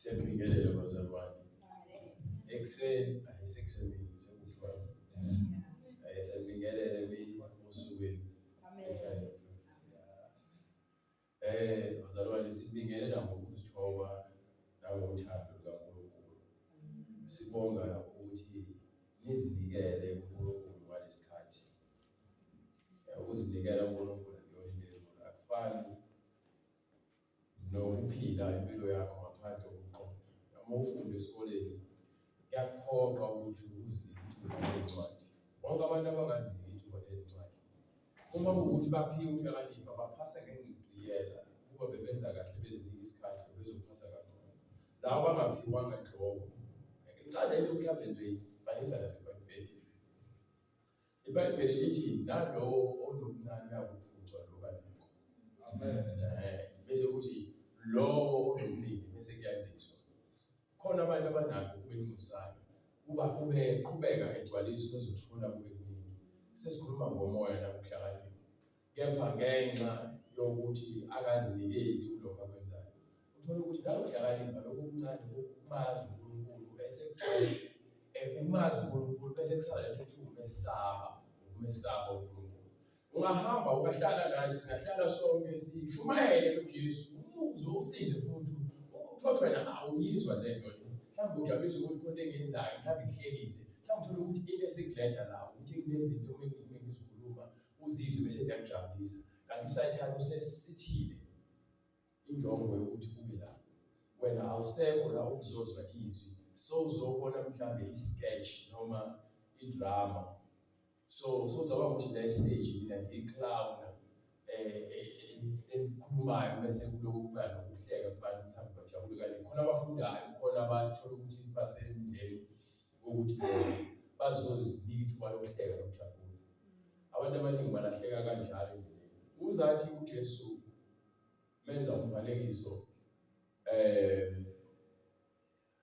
Siyabingelela bazalwane. Ekuseni ayisekuseni sekufa. Siyabingelela emini osukwini. Amen. Bazalwane sibingelela ngokuzithoba nangothando lukaNkulunkulu. Sibonga ukuthi nizinikele kuNkulunkulu ngalesikhathi. Ukuzinikela kuNkulunkulu akuyona into elula. Akufani nokuphila impilo yakho ngaphandle kokuqonda. Uma ufunda esikoleni kuyakuphoqa ukuthi uzinike ithuba lezincwadi. Bonke abantu abangaziniki ithuba lezincwadi uma kuwukuthi baphiwe ukuhlakanipha baphasa ngengciciyela ukuba bebenza kahle bezinika isikhathi bebezophasa kangcono. Laba abangaphiwanga nhlobo ngicela into mhlawumbe nje ifanisa naseBhayibhelini. IBhayibheli lithi nalowo onokuncane uyakuphucwa lokho anakho. Amen. Bese kuthi lowo onokuningi bese kuyandiswa. Khona abantu abanakho kube incosana kuba kube qhubeka egcwalisa bezothola kube kuningi. Sesikhuluma ngomoya nakuhlakanipha. Kepha ngenxa yokuthi akazinikeli kulokho akwenzayo, uthola ukuthi nalokuhlakanipha lokhu okuncane kokumazi uNkulunkulu esekugcwele ukumazi uNkulunkulu bese kusala lento ethi ukumesaba, ukumesaba uNkulunkulu. Ungahamba ungahlala nathi, singahlala sonke sishumayele kuJesu, umuzwe usizwe futhi uthothe wena awuyizwa le nto le. Mhlawumbe ujabulisa ukuthi khona into engiyenzayo, mhlawumbe ikuhlekise, mhlawumbe uthole ukuthi into esikuletha la ukuthi kunezinto mengizikhuluma uzizwe bese ziyakujabulisa kanti usathane usesithile injongo yokuthi ube la wena awusekho la ukuzozwa izwi so uzobona mhlambe i-sketch noma i-drama so socabanga ukuthi la stage mina ngiyi-clown elikhulumayo bese kulokhu kuba nokuhleka kubantu mhlawumbe bajabule kanti khona abafundayo khona abathola ukuthi basendleleni ukuthi bona bazozinika ithuba lokuhleka nokujabula. Abantu abaningi balahleka kanjalo endleleni. Uzathi uJesu menza umfanekiso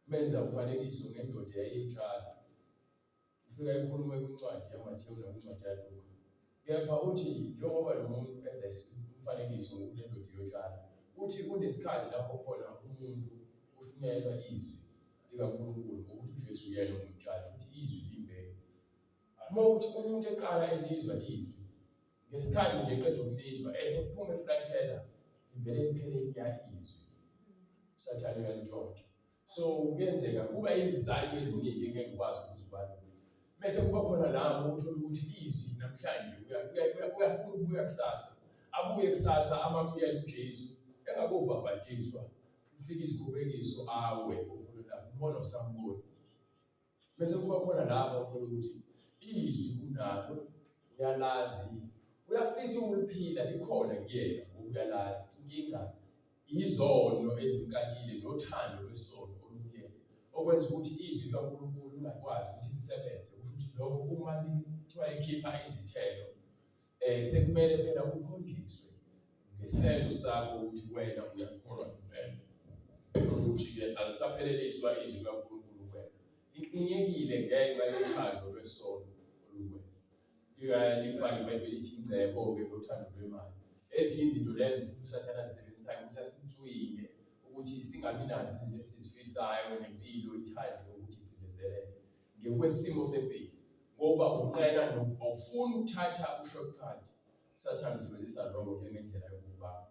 menza umfanekiso ngendoda eyayitshala. Ufika ekhuluma kwincwadi yaMathewu nakwincwadi yaLuka. Kepha uthi njengoba lo muntu enza umfanekiso kule ndoda iyotshala, uthi kunesikhathi lapho khona umuntu ushunyayelwa izwi likaNkulunkulu ngokuthi uJesu uyena ongumtshali futhi izwi liyimbewu. Uma uthi umuntu eqala elizwa izwi, ngesikhathi nje eqeda ukulizwa esephuma eflathela livele liphele nya izwi. USathane uyalintshontsha. So kuyenzeka kuba izizathu eziningi engeke ngikwazi ukuzibalula. Bese kuba khona labo uthola ukuthi izwi namhlanje uyafuna ukubuya kusasa. Abuye kusasa amamukele uJesu engakobhabhadiswa. Kufika izikhubekiso awe ukholo lakhe umbona usambona. Bese kuba khona labo uthola ukuthi izwi unalo uyalazi uyafisa ukuliphila likhona kuyena ngoba uyalazi inkinga izono ezimkakile nothando lwesono olukuyena okwenza ukuthi izwi likaNkulunkulu lingakwazi ukuthi lisebenze kusho ukuthi lokho uma lithiwa likhipha izithelo sekumele phela kukhonjiswe ngesenzo sakho ukuthi wena uyakholwa ngempela ukuthi-ke alisapheleliswa izwi likaNkulunkulu kuwena liklinyekile ngenxa yothando lwesono olukuwena lifake iBhayibheli lithi ingcebo-ke nothando lwemali ezinye izinto lezo futhi uSathane azisebenzisayo ukuthi asitswinye ukuthi singabi nazo izinto esizifisayo nempilo ithande ukuthi icindezeleke ngekwesimo sempilo ngoba unqena awufuni ukuthatha u-shortcut uSathane usebenzisa lokho njengendlela yokubamba.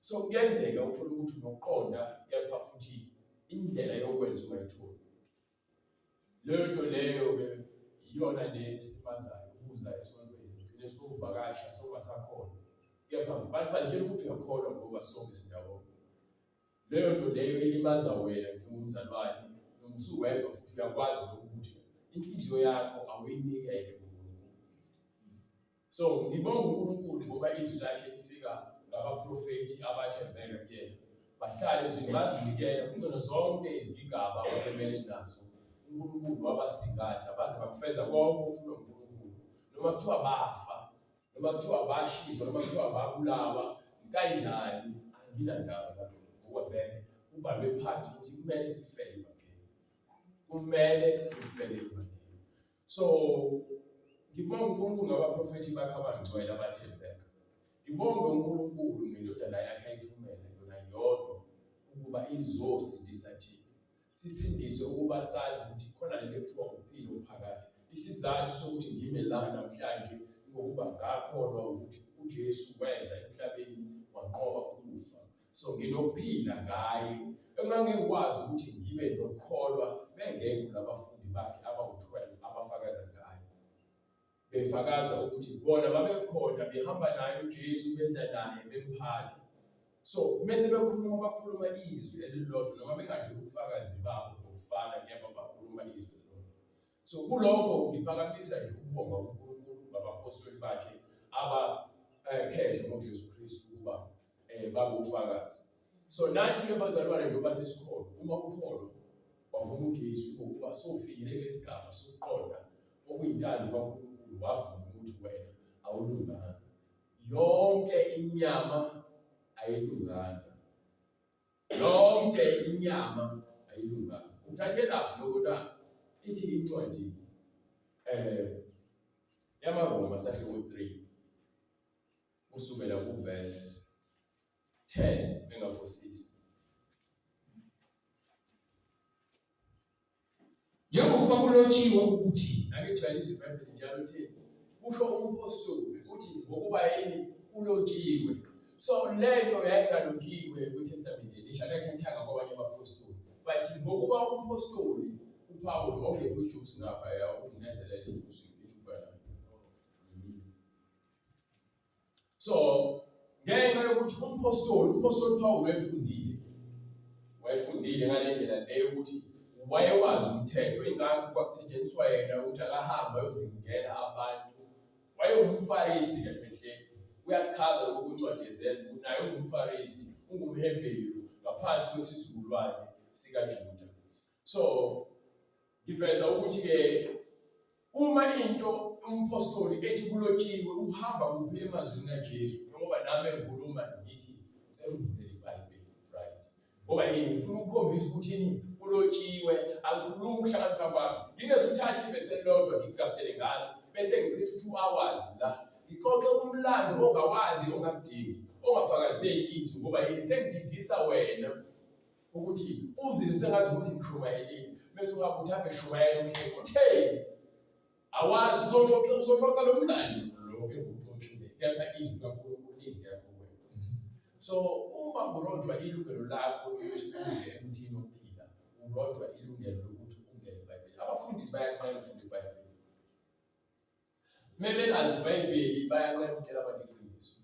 So kuyenzeka uthole ukuthi unokuqonda kepha futhi indlela yokwenza ungayitholi. Leyo nto leyo-ke iyona le esilimazayo ukuza esontweni ugcine sokuvakasha sewungasakholwa. Kepha abantu bazitshela ukuthi uyakholwa ngoba sonke sindawonye. Leyo nto leyo ilimaza wena njengomzalwane noma usuwedwa futhi uyakwazi lokhu ukuthi inhliziyo yakho awuyinikele kuNkulunkulu. So ngibonga uNkulunkulu ngoba izwi lakhe lifika ngabaprofethi abathembeka kuyena. Bahlale ezwini bazinikela kuzona zonke izigigaba ababemele nazo. uNkulunkulu wabasingatha baze bakufeza konke okufunwa uNkulunkulu. Noma kuthiwa bafa, noma kuthiwa bashiswa, noma kuthiwa babulawa kanjani, anginandaba nalokho ngoba vele kubhalwe phansi ukuthi kumele sikufele ivangeli. Kumele sikufele ivangeli. So ngibonga uNkulunkulu ngabaprofethi bakhe abangcwele abathembeka. Ngibonge uNkulunkulu ngendodana yakhe ayithumela yona yodwa ukuba izosindisa thina. Sisindiswe ukuba sazi ukuthi khona lento ekuthiwa ukuphila okuphakade. Isizathu sokuthi ngime la namhlanje ngokuba ngakholwa ukuthi uJesu weza emhlabeni wanqoba ukufa. So nginokuphila ngaye. Engangikwazi ukuthi ngibe nokukholwa bengekho labafundi bakhe abawu-12 abafakaza ngaye. Befakaza ukuthi bona babekhona behamba naye uJesu bedla naye bemphatha. So mese bekhuluma bakhuluma izwi elilodwa noma bengathi ubufakazi babo ngokufana kepha bakhuluma izwi elilodwa. So kulokho ngiphakamisa nje ukubonga uNkulunkulu ngabaphostoli bakhe abakhetha ngoJesu Kristu ukuba babe ufakazi. So nathi ke bazalwane njengoba sesikhona uma ukholwa wavuma uJesu ngokuba sofikile kulesigaba sokuqonda okuyintando kaNkulunkulu wavuma ukuthi wena awulunganga. Yonke inyama ayilunganga. Yonke inyama ayilunganga. Uthathelaphi lokho na? Ithi incwadi yamaRoma sahluko 3 kusukela kuverse 10 engaphosisi. Njengokuba kulotshiwe ukuthi Angijwayele izwi iBhayibheli njalo uthi kusho umpostoli uthi ngokuba yini kulotshiwe. So lento yayingalotshiwe kwiTestament elisha lathathanga kwabanye abapostoli. But ngokuba umpostoli uPaul okay ujuice ngapha ya ukunezela ijuice ithuba la. So ngenxa yokuthi umpostoli Paul wayefundile ngale ndlela leyo ukuthi wayewazi umthetho, ingakho kwakuthenjiswa yena ukuthi akahambe ayozingela abantu. WayewumFarisi kahle hle, uyachaza lokho kwincwadi yeZenzo ukuthi naye ungumFarisi, ungumHebheru ngaphansi kwesizukulwane sikaJuda. So ngiveza ukuthi-ke uma into umpostoli ethi kulotshiwe uhamba kuphi emazwini kaJesu, njengoba nami engikhuluma ngithi ngicela ungivulele iBhayibheli, right? Ngoba yini ngifuna ukukhombisa ukuthi yini kulotshiwe, angikhulumi ukuhlakanipha kwami. Ngingezuthatha ivesi elilodwa ngikugabisele ngalo bese ngichitha 2 hours la ngixoxe umlando ongawazi, ongakudingi, ongafakazeli izwi, ngoba yini sengididisa wena ukuthi uzizwe sengathi ukuthi ngishumayelile bese uhamba uthi ave shumayela umhleli utheni awazi uzoxoxa uzoxoxa lo mlando lo enguxoxile kepha izwi kaNkulunkulu lingekho kuwena. So uma urojwa ilungelo lakho lokuthi udle emthini wokuphila, urojwa ilungelo lokuthi ungene eBhayibhelini. Abafundisi bayanqena ukufunda iBhayibheli. Mebelazi iBhayibheli bayanqena ukutshela abantu iqiniso.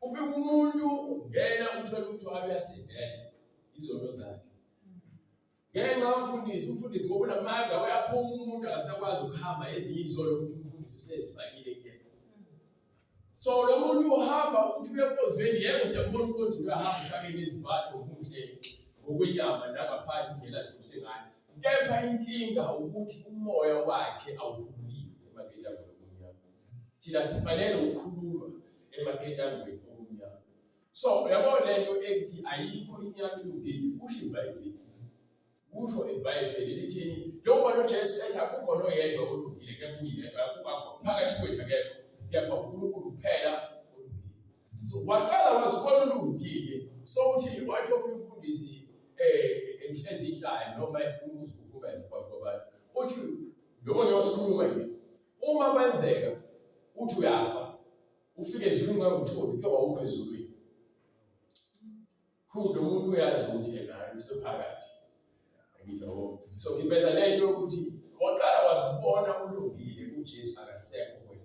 Ufika umuntu ungena uthwele umthwalo uyasindela izono zakhe. Ngenxa yomfundisi, umfundisi ngoba unamanga uyaphuma umuntu akasakwazi ukuhamba ezinye izono futhi umfundisi usezifakile kuyena. So lo muntu uhamba ukuthi uye enkonzweni, yebo siyambona uqondile uyahamba ufake nezivatho muhle ngokwenyama nangaphandle indlela azijuse ngayo. Kepha inkinga ukuthi umoya wakhe awukhululiwe emaketangweni obumnyama. Thina sifanele ukukhululwa emaketangweni obumnyama. So uyabona lento ethi ayikho inyama elungile, kusho iBhayibheli. Kusho iBhayibheli lithini? Njengoba noJesu ethi akukho noyedwa olungile kepha uyedwa, akukho phakathi kwethu akekho, kepha uNkulunkulu kuphela olungile. So waqala wazibona ulungile, so uthi wathi omunye umfundisi ezihlayo noma efuna ukuzikhukhumeza phakathi kwabantu, uthi njengoba nje wasikhuluma nje, uma kwenzeka uthi uyafa ufike ezulwini ungakutholi, kuyoba ukho ezulwini. Lo muntu uyazi ukuthi yena usephakathi. Angithi yabo. So ngiveza le nto yokuthi waqala wazibona ulungile, uJesu akasekho kuwena.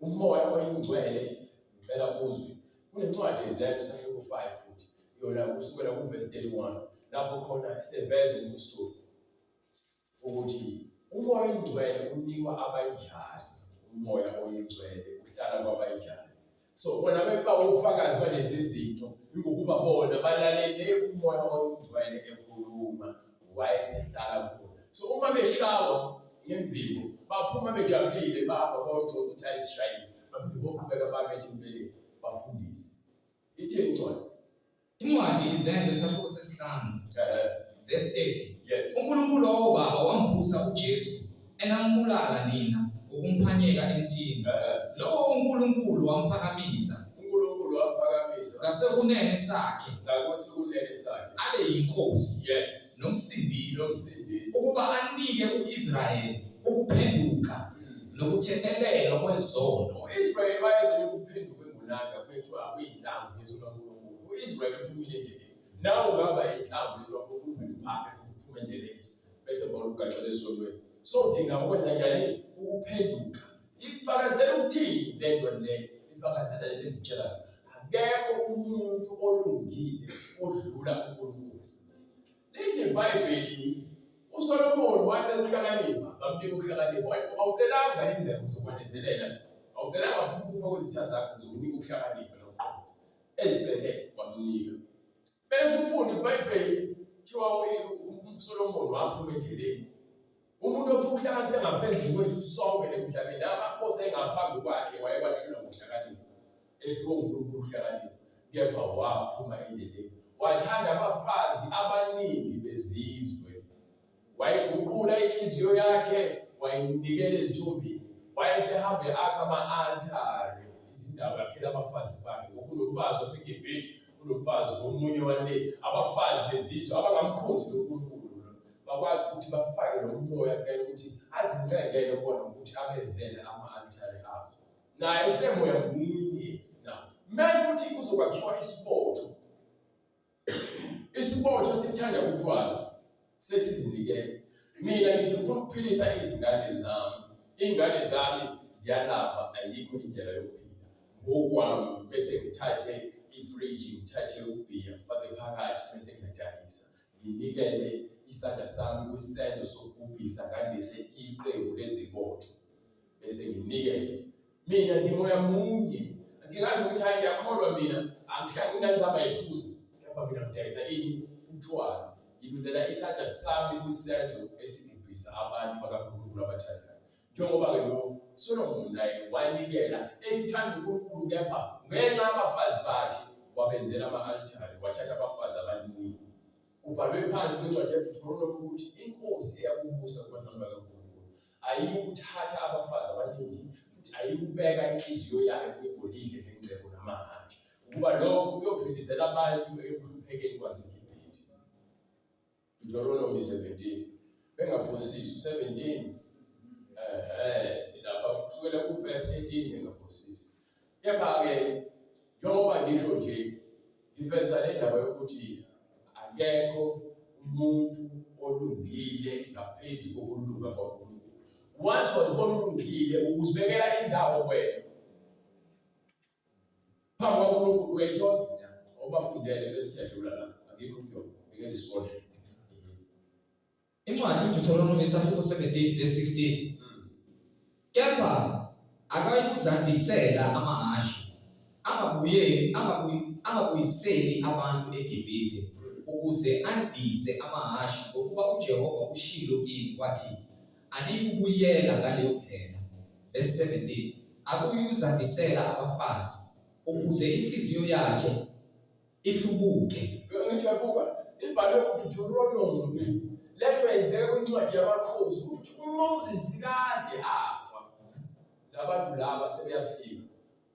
Umoya oyingcwele ngicela uzwe. Kunencwadi eZenzo sahluko 5 futhi yona kusukela kuverse 31 lapho khona seveza umphostoli ukuthi umoya oyingcwele unikwa abanjalo, umoya oyingcwele uhlala kwabanjalo. So bona beba ufakazi balezi zinto ingokuba bona balalele umoya oyingcwele ekhuluma wayesehlala kubo. So uma beshawa ngemvimbo baphuma bejabulile bahamba boxoxa ukuthi ayisishayile, baphinde boqhubeka bame ethempelini bafundise. Ithi incwadi Incwadi Izenzo isahluko sesihlanu verse 30. Yes. UNkulunkulu wobaba wamvusa uJesu enambulala nina ngokumphanyeka emthini. Lowo uNkulunkulu wamphakamisa. UNkulunkulu wamphakamisa. Wamisa ngasekunene sakhe, ngakwesokunene sakhe, abe yinkosi nomsindisi, nomsindisi, ukuba anike u-Israyeli ukuphenduka nokuthethelelwa kwezono. U-Israyeli wayezonika ukuphenduka engunanga kubethiwa kuyinhlamvu yeso kaNkulunkulu. U-Israyeli uphumile endleleni. Nawe ungaba yinhlamvu yeso kaNkulunkulu, uphinde uphaphe futhi uphume endleleni bese bona ugaxela esonweni. So udinga ukwenza njani? Ukuphenduka. Ifakazela ukuthini le nto le? Ifakazela le nto engikutshelayo. Akekho umuntu olungile odlula uNkulunkulu. Lithi iBhayibheli uSolomoni wacela ukuhlakanipha, bamnika ukuhlakanipha. Wathi awucelanga ingcebo ngizokwanezelela, awucelanga futhi ukufa kwezitha zakho ngizokunika ukuhlakanipha nokuqonda. Ezicele wamnika. Bese ufunda iBhayibheli kuthiwa uSolomoni waphuma endleleni. Umuntu othi uhlakaniphe ngaphezulu kwethu sonke emhlabeni, amakhosi engaphambi kwakhe wayewahlula ngokuhlakanipha. Ephiwe uNkulunkulu ukuhlakanipha, kepha waphuma endleleni. Wathanda abafazi abaningi bezizwe. Wayiguqula inhliziyo yakhe wayinikela ezithombeni. Wayesehambe akha ama-altare, izindawo yakhela abafazi bakhe. Ngokunomfazi waseGibhithe, kunomfazi womunye wale, abafazi bezizwe abangamkhonzi loNkulunkulu bakwazi ukuthi bafake lo moya kuyena ukuthi azincengele kubona ukuthi abenzele ama-altare abo. Naye usemoya munye na mele ukuthi kuzokwakhiwa isibotho, isibotho sithanda utshwala sesizinikele. Mina ngithi ngifuna ukuphilisa izingane zami, iy'ngane zami ziyalamba, ayikho indlela yokuphila ngokwami, bese ngithathe ifriji, ngithathe ubhiya ngifake phakathi, bese ngiyadayisa, nginikele isandla sami kwisenzo sokubhubhisa, ngandise iqembu lezibotho bese nginikele. Mina ngimoya munye, ngingasho ukuthi hayi ngiyakholwa mina, angihlali ingane zami ayiphuzi, kepha mina ngidayisa ini? Utshwala. Ngilulela isandla sami kwisenzo esibhubhisa abantu bakaNkulunkulu abathandayo. Njengoba-ke lo Solomon naye wanikela ethi uthanda uNkulunkulu, kepha ngenxa yabafazi bakhe wabenzela ama-altare, wathatha abafazi abaningi. Kubhalwe phansi kwincwadi yaDeuteronomy ukuthi inkosi eyakubusa kubantwana bakaNkulunkulu ayiyukuthatha abafazi abaningi futhi ayiyukubeka inhliziyo yayo kwigolide nengcebo namahhashi, ukuba lokho kuyophindisela abantu ekuhluphekeni kwaseGibhithe. Deuteronomy 17, bengaphosisi 17 lapha kusukela ku-verse 13 bengaphosisi. Kepha-ke njengoba ngisho nje ngiveza le ndaba yokuthi akekho umuntu olungile ngaphezu kokulunga kwaNkulunkulu. Once wazibona ulungile, uzibekela indawo wena phambi kwaNkulunkulu, uyayithola? Obafundele bese siyadlula la, akikho kuyona, ngenza isibonelo. Incwadi uDeuteronomy isahluko 17 verse 16. Kepha akayikuzandisela amahhashi, angabuyeli angabuyiseli abantu eGibhithe ukuze andise amahhashi, ngokuba uJehova ushilo kimi wathi, aniyikubuyela ngaleyo ndlela. Verse 17. Akuyikuzandisela abafazi ukuze inhliziyo yakhe ihlubuke. Ngithi uyabuka ibhalwe kuDeuteronomy, le nto yenzeka kwincwadi yamakhosi ukuthi uMoses kade afa, labantu laba sebeyafika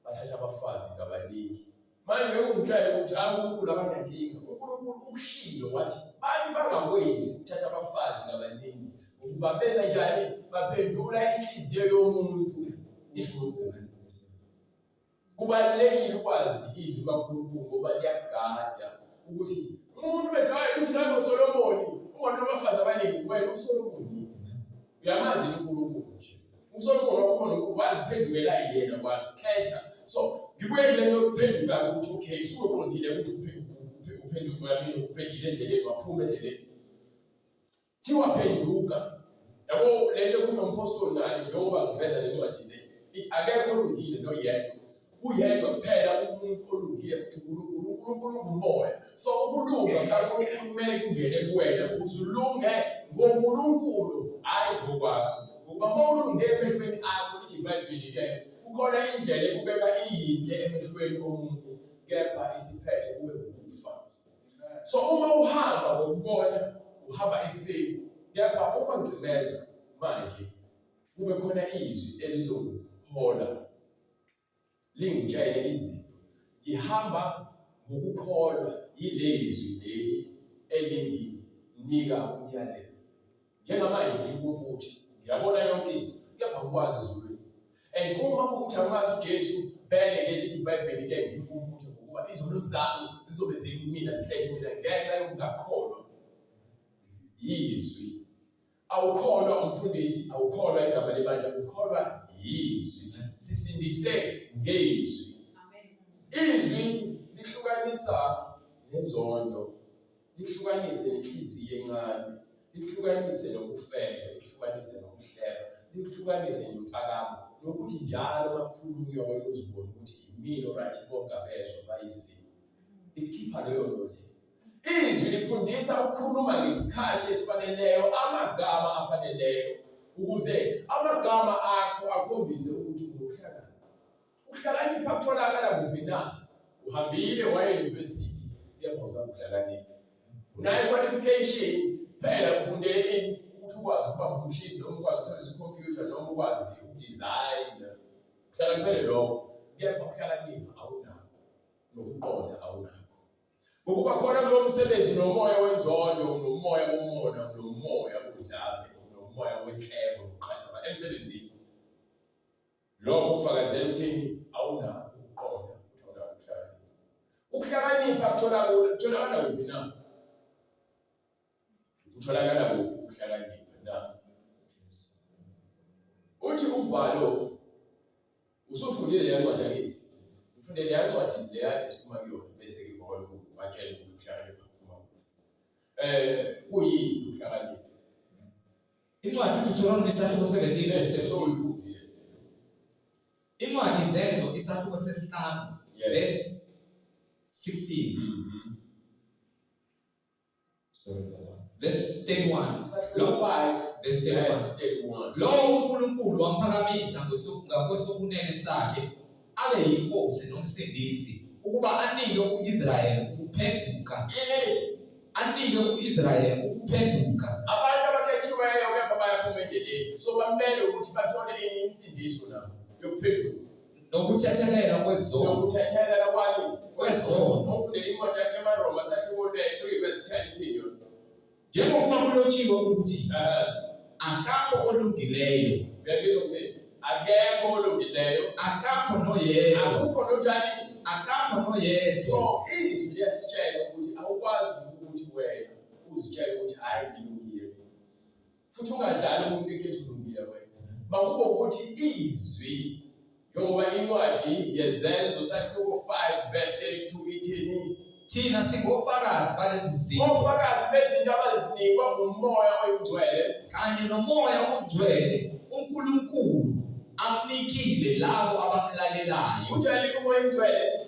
bathatha abafazi ngabaningi. Manje ngeke ungitshele ukuthi uNkulunkulu akanankinga. uNkulunkulu ukushilo wathi bantu bangakwenzi ukuthatha abafazi ngabaningi, ngokuba benza njani? Baphendula inhliziyo yomuntu ihlubuke. Kubalulekile ukwazi izwi likaNkulunkulu ngoba liyakugada ukuthi umuntu bethi hayi ukuthi naye uSolomoni ungona abafazi abaningi, wena uSolomoni uyamazi uNkulunkulu nje. USolomoni wakhona waziphendukela yena wakhetha. So ngibuye kule nto yokuphenduka ukuthi okay suqondile ukuthi uphenduka yini, uphendile endleleni, waphuma endleleni. Thiwa phenduka. Yabo le nto ekhulunywa umphostoli ngale njengoba ngiveza le ncwadi le ithi akekho olungile noyedwa. Uyedwa kuphela umuntu olungile futhi uNkulunkulu. uNkulunkulu ungumoya. So ukulunga kukaNkulunkulu kumele kungene kuwena ukuze ulunge ngoNkulunkulu hhayi ngokwakho. Ngokuba uma ulunge emehlweni akho, lithi iBhayibheli-ke, kukhona indlela ebukeka iyinhle emehlweni omuntu, kepha isiphetho kube ukufa. So uma uhamba ngokubona uhamba ekufeni, kepha uma ngcimeza manje kube khona izwi elizokuhola lingitshele izinto. Ngihamba Ngokukholwa yilezwi leli elinginika umyalelo. Njengamanje ngiyimpumputhe, ngiyabona yonke into, kepha ngikwazi ezulwini. And uma kuwukuthi angimazi uJesu, vele ke lithi iBhayibheli ke ngiyimpumputhe ngokuba izono zami zizobe zikumina zihleli kumina ngenxa yokungakholwa yizwi. Awukholwa umfundisi, awukholwa igama lebandla, ukholwa yizwi. Sisindise ngezwi. Izwi lihlukanisa nenzondo, lihlukanise nenhliziyo encane, lihlukanise nobufebe, lihlukanise nokuhleba, lihlukanise nempakamo, nokuthi njalo makukhulunywa wena uzibone ukuthi yimina oright bonke abezwa bayizilima. Likhipha leyo nto leyo. Izwi lifundisa ukukhuluma ngesikhathi esifaneleyo amagama afaneleyo ukuze amagama akho akhombise ukuthi unokuhlakani. Ukuhlakanipha kutholakala kuphi na? Uhambile waya university kepha uzange uhlakaniphe. Unayo qualification phela ufundele ini ukuthi ukwazi ukubamba umshini noma ukwazi ukusebenzisa ikhompyutha noma ukwazi ukudesign. Uhlakaniphele lokho kepha ukuhlakanipha awunakho nokuqonda awunakho. Ngokuba khona kulo msebenzi unomoya wenzondo, unomoya womona, unomoya wodlame, unomoya wenhlebo nokuqhatha emsebenzini. Lokho kufakazela ukuthini? Awunakho ukuqonda futhi awunakho ukuhlakanipha. Ukuhlakanipha kutholakala kuphi na? Kutholakala kuphi ukuhlakanipha na? Uthi umbhalo usufundile leya ncwadi angithi? Ufunde leya ncwadi leya esiphuma kuyona bese ke ngoba lokhu batshele ukuthi ukuhlakanipha kuphuma kuphi. Kuyini futhi ukuhlakanipha? Incwadi uDeuteronomy isahluko 17 verse Sesiyifundile. Incwadi Izenzo isahluko sesihlanu verse 16. Sorry, brother. Verse 31. Isahluko 5 Verse 31. verse 31. Lowo uNkulunkulu wamphakamisa ngakwesokunene sakhe abe yinkosi nomsindisi ukuba anike uIsrayeli ukuphenduka. Ini Anike uIsrayeli ukuphenduka. Abantu abakhethiweyo kepha bayaphuma endleleni. So bamele ukuthi bathole insindiso nabo yokuphenduka. Nokuthethelelwa kwezono. Nokuthethelela kwani? Kwezono. Ufundele incwadi yamaRoma sahluko 3 verse 10 ithini yona? Njengokuba kulotshiwe ukuthi akakho olungileyo. Uyangizwa ukuthi akekho olungileyo. Akakho noyedwa. Akukho nonjani? Akakho noyedwa. So izwi liyasitshela ukuthi awukwazi ukuthi wena uzitshele ukuthi hayi ngilungile. Futhi ungadlali umuntu ekhetha ulungile wena. Makube ukuthi izwi njengoba incwadi yeZenzo sahluko 5 verse 32 ithini? Thina singofakazi balezo zinto. Ofakazi bezinto abazinikwa nguMoya oyiNgcwele kanye noMoya oNgcwele uNkulunkulu amnikile labo abamlalelayo. Unjani uMoya oyiNgcwele?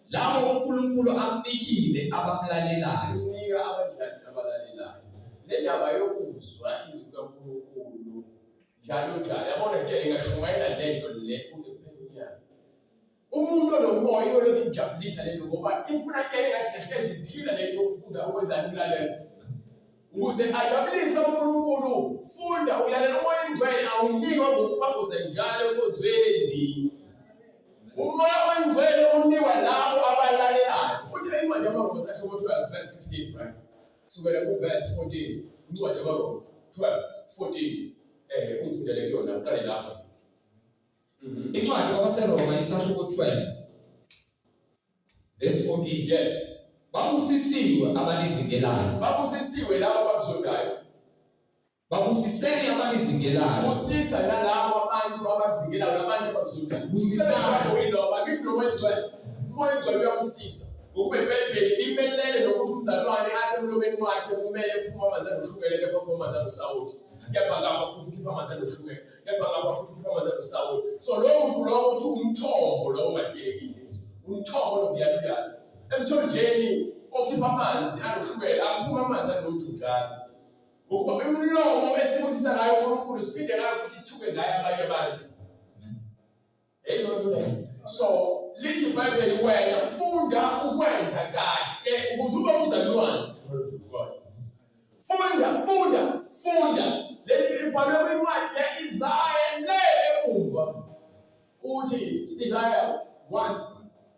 Labo uNkulunkulu amnikile abamlalelayo. Unika abanjani abalalelayo. Le ndaba yokuzwa izwi likaNkulunkulu njalo njalo, yabona ngitshele ngashumayela le nto le kuze kuphele unyaka. Umuntu onomoya iyolokhu imjabulisa le nto ngoba ifuna kele ngathi kahlezi iphila le nto yokufunda ukwenzani ukulalela. Ukuze ajabulise uNkulunkulu, funda ulalela uMoya oyiNgcwele awunikwa ngokuba uze njalo enkonzweni. Umoya oyiNgcwele unikwa labo abalalelayo. Futhi incwadi yamaRoma sahluko 12 verse 16, right? Kusukela ku verse 14, incwadi yamaRoma 12 14 ungifundele kuyona uqale lapho. Incwadi kwabaseRoma isahluko 12 verse 14. Yes. Babusisiwe abanizingelayo. Babusisiwe labo abakuzondayo. Babusiseni abanizingelayo. Busisa nalabo abantu abakuzingelayo nabantu abakuzondayo. Busisani. Uyindoba ngithi noma igcwele. Umoya oyingcwele uyabusisa. Ngokuba iBhayibheli limelele nokuthi umzalwane athi emlomeni wakhe kumele kuphume amanzi anoshukela kepha kuphume amanzi anosawoti. Kepha ngapha futhi ukhipha amanzi anoshukela. Kepha ngapha futhi ukhipha amanzi anosawoti. So lowo muntu lowo kuthiwa umthombo lowo ongahlelekile. Umthombo nokuyaluyalu. Emthonjeni okhipha amanzi anoshukela aphuma amanzi anoju njalo. Ngokuba imilomo esibusisa ngayo uNkulunkulu siphinde ngayo futhi sithuke ngayo abanye abantu. So lithi iBhayibheli wena funda ukwenza kahle ukuze ube umzalwane. Funda, funda, funda. Leli libhalwe kwincwadi ya-Isaya le emumva. Uthi Isaya 1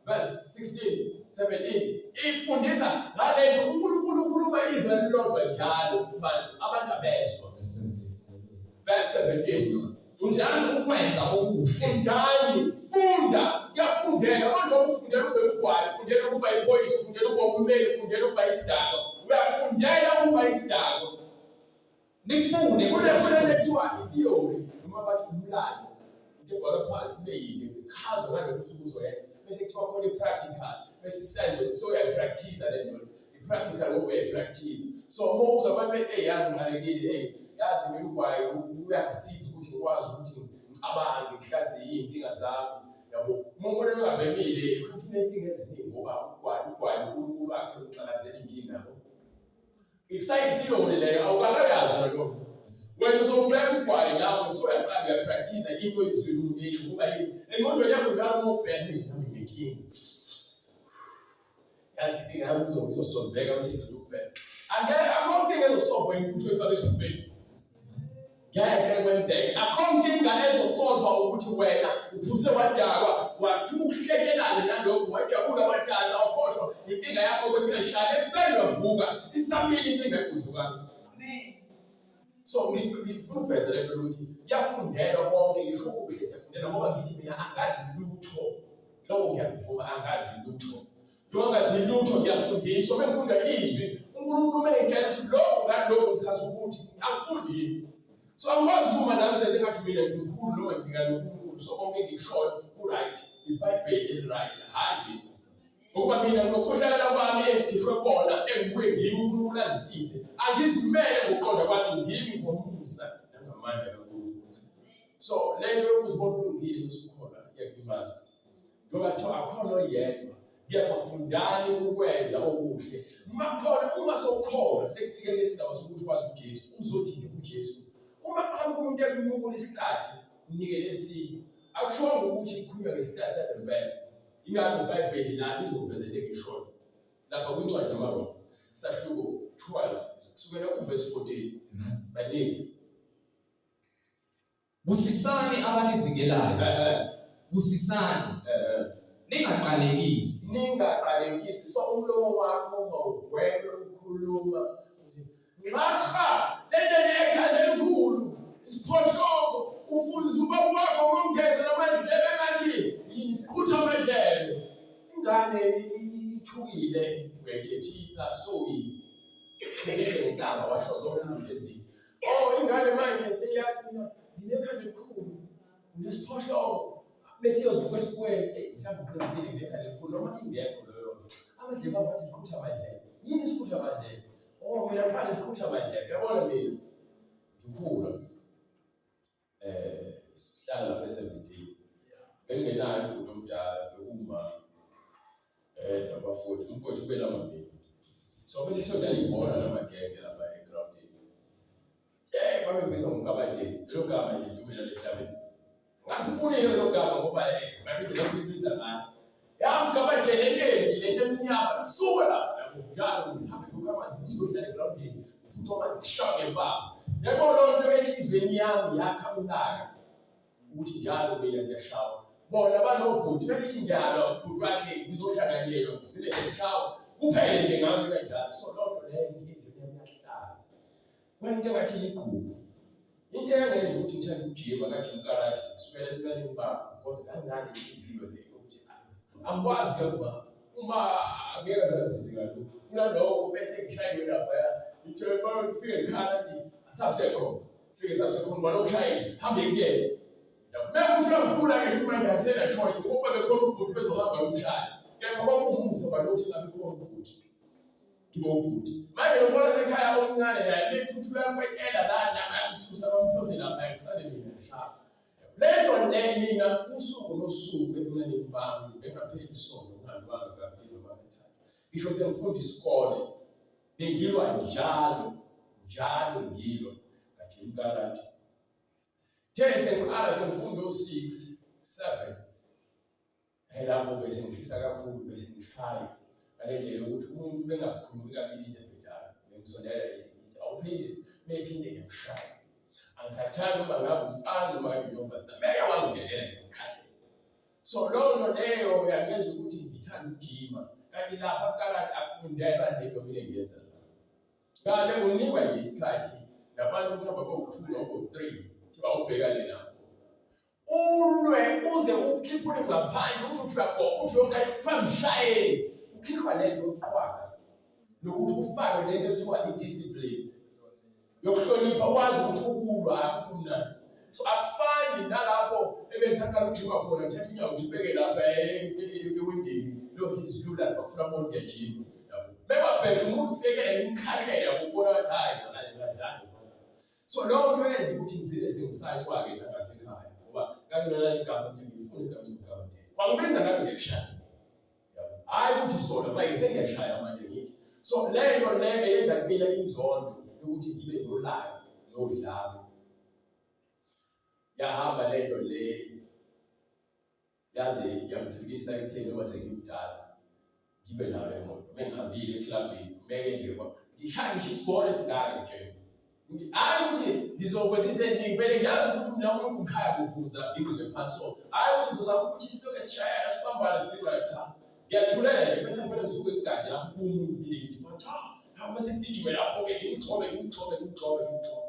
verse 16, 17 ifundisa ngalento uNkulunkulu ukhuluma izwi elilodwa njalo kubantu abantu abezwa. Verse 17. Fundani ukwenza okuhle. Fundani, funda, kuyafundeka. Manje ukufundela ukubhema ugwayi, ufundela ukuba iphoyisa, ufundela ukuba ummeli, ufundela ukuba isidakwa. Uyafundela ukuba isidakwa. Nifune Kunento ekuthiwa i-theory noma bathi umlando. Into ebhalwa phansi ibe yinde ichazwe ngalokhu usuke uzoyenza. Bese kuthiwa khona i-practical, bese isenzo so uyayipractice le nto. I-practical ngoba uyayipractice. So uma uzwa abantu bethi hey yazi ngiqalekile, hey yazi mina ugwayi uyangisiza ukuthi ngikwazi ukuthi ngicabange ngihlaziye iy'nkinga zami. Yabo, uma umuntu engabhemile kusho ukuthi unenkinga eziningi ngoba ugwayi ugwayi uNkulunkulu wakhe uxakazela inkinga yabo. Isayi-theory leyo awukakayazi nalokho. Wena uzobheka ugwayi nawe usuyaqala uyapractice into oyizwile umuntu esho kuba yini. Engqondweni yakho njalo uma ubhema nami nginenkinga. Yazi inkinga yami izosolveka bese ngicela ukubhema. Angeke akho nkinga ezosolvwa intuthu efakwe esifubeni. Ngeke kwenzeke. Akho nkinga ezosolva ukuthi wena uphuze wadakwa wathi uhlehlelane nalokho wajabula wadansa wakhohlwa inkinga yakho kwesikhashana ekuseni wavuka isamile inkinga egudlukayo. Amen. So ngifuna ukuveza lento ukuthi kuyafundelwa konke ngisho okuhle siyafundelwa ngoba ngithi mina angazi lutho. Lokho ngiyakuvuma angazi lutho. Njengoba ngazi lutho ngiyafundiswa uma ngifunda izwi uNkulunkulu uma engitshela ukuthi lokhu ngalokhu ngichaza ukuthi angifundi yini. So angikwazi ukuma nami senze ngathi mina ngimkhulu noma ngilingana noNkulunkulu so konke engikushoyo ku-right iBhayibheli eli-right hhayi mina. Ngokuba mina ngokukhohlakala kwami engikhishwe kona engibuye ngimi uNkulunkulu angisize angizimele ngokuqonda kwami ngimi ngomusa nangamandla kaNkulunkulu. So le nto yokuzibona ulungile bese ukhona iyakulimaza. Njengoba kuthiwa akhona oyedwa kepha fundani ukwenza okuhle. Uma khona uma sewukholwa sekufike lesigaba sokuthi wazi uJesu uzothi nje uJesu. Uma kuqhamuka umuntu ekumukula isihlathi mnikele esinye. Akushongo ukuthi kukhulunywa ngesihlathi sangempela. Ingakho iBhayibheli nalo lizokuveza into engishoyo. Lapha kwincwadi yamaRoma sahluko 12 kusukela kuvesi 14. Baningi. Busisani abanizingelayo. Ehhe. Busisani. Ehhe. Ningaqalekisi. Ningaqalekisi. So umlomo wakho mawugweme ukukhuluma. Nxaha lento ekhanda elikhulu isiphohlongo ufunza ubaba wakho ngomgezo namadlebe ngathi isikhutha amadlebe. Ingane ithukile uyayithethisa so Thulile ngenhlamba washo zonke izinto ezimbi. Oh ingane manje seyathi mina nginekhanda elikhulu, nginesiphohlongo. Bese iyozibuka esibukweni, eh mhlawumbe uqinisile nginekhanda elikhulu noma ingekho leyo nto. Amadlebe abo athi sikhutha amadlebe. Yini isikhutha amadlebe? Oh mina mfana sikhutha amadlebe. Yabona mina ngikhula. Sihlala lapha e-17. Bengingenayo ubhuti omdala bekuma nabafowethu, umfowethu ubelama mina. So bese siyodlala ibhola namagenge lapha egrawundini. Babengibiza ngomgabadeni, lelo gama nje lidumile lehlabeni. Ngangifuni lelo gama ngoba babedlela ukulibiza ngayo. Ya mgabadeni lento embi, lento emnyama, suka lapha yabo njalo ngihambe ngikho amanzi ngithi ngiyohlala egrawundini, ngiphuca amanzi ngishaya ngempama. Yabo loo nto enhliziyweni yami yakha ulaka ukuthi njalo mina ngiyashawa. Bona banobhuti bengithi ngiyalwa ubhuti wakhe ngizohlanganyelwa ngigcine sengishawa kuphele nje ngami kanjalo. So loo nto leyo inhliziyo yami yahlala. Kwayinto engathi yigqubu. Into eyangenza ukuthi ngithande ukujima ngajima karate kusukela ebuncaneni bami because nganginale inhliziyo le yokuthi angikwazi ukuya kuma uma angeke azangisize ngalutho. Kunalokho bese ngishayiwe laphaya ngithe uma ngifike ngikhala athi asabusekhona. Fike sabusekhona ubani okushayile hambe kuyena. Mekuthi uyakhula ke sho manje akusena choice ngoba bekhona ubhuti bezohamba yomshaya. Kepha kwakuwumusa balothi ngabe khona ubhuti. Ngibobhuti. Manje lo mfana wasekhaya omncane naye bethuthu uyakwetela lana bayamsusa bamphose lapha ngisale mina ngishaya. Lento le mina usuku nosuku ebuncaneni bami bengapheli isonto ngingalwanga kabili noma kathathu. Ngisho sengifunda isikole bengilwa njalo njalo ngilwa ngajima karate. The sengiqala sengifunda o-6 7 Hhayi lapho bese ngishisa kakhulu bese ngishaya ngale ndlela yokuthi umuntu bengakhulumi kabili into ebhedayo bengisondela ngithi awuphinde mephinde ngiyamshaya angikhathali noma ngabe umfana noma ngabe intombazane beke wangidelela ngiyamkhahlela so loo nto leyo yangenza ukuthi ngithande ukujima. Kanti lapha kukarate akufundelwa lento mina engiyenza la. Ngale unikwa nje isikhathi nabantu mhlawumbe abawu-2 noma abawu-3 kuthiwa awubhekane nabo. Ulwe uze ukhiphe ulimi ngaphandle uthi uthi uyagoba uthi uyokhala kuthiwa mshayeni ukhishwa lento yokuqhwaga nokuthi ufake lento ekuthiwa i-discipline yokuhlonipha wazi ukuthi ukulwa akukho mnandi. So akufani nalapho ebengisaqala ukujima khona ngithatha unyawo ngilibeke lapha ewindini lokhu izilula lapha kufuna kubona ngiyajima yabo. Bekwabhetha umuntu ufikele ngimkhahlele yabo ubona ngathi hayi ngadlala. So lokho nto yenza ukuthi ngigcine sengisatshwa-ke nangasekhaya ngoba nganginalali igama ukuthi ngifune igama lomgabadela. Bangibiza ngalo ngiyekushaya. Hhayi ukuthi sona manje sengiyashaya manje ngithi. So le nto le eyenza kumina inzondo yokuthi ngibe nolaka nodlame. Yahamba le nto le yaze yangifikisa ekutheni noma sengimdala ngibe nayo ingqondo mengihambile eklabhini meke nje ngishaya ngisho isikole esingaka nje hhayi ukuthi ngizokwenza izinto ngivele ngiyazi ukuthi mina umuntu ngishaya kuphuza ngigqike phansi so hhayi ukuthi ngizozama ukuthi isiloke sishayana sibambane sigqika cha ngiyathulela nje bese ngivele ngisuke kugadle lapho kumuntu ngithi cha hawu bese ngigijime lapho-ke ngimgxobe ngimgxobe ngimgxobe ngimgxobe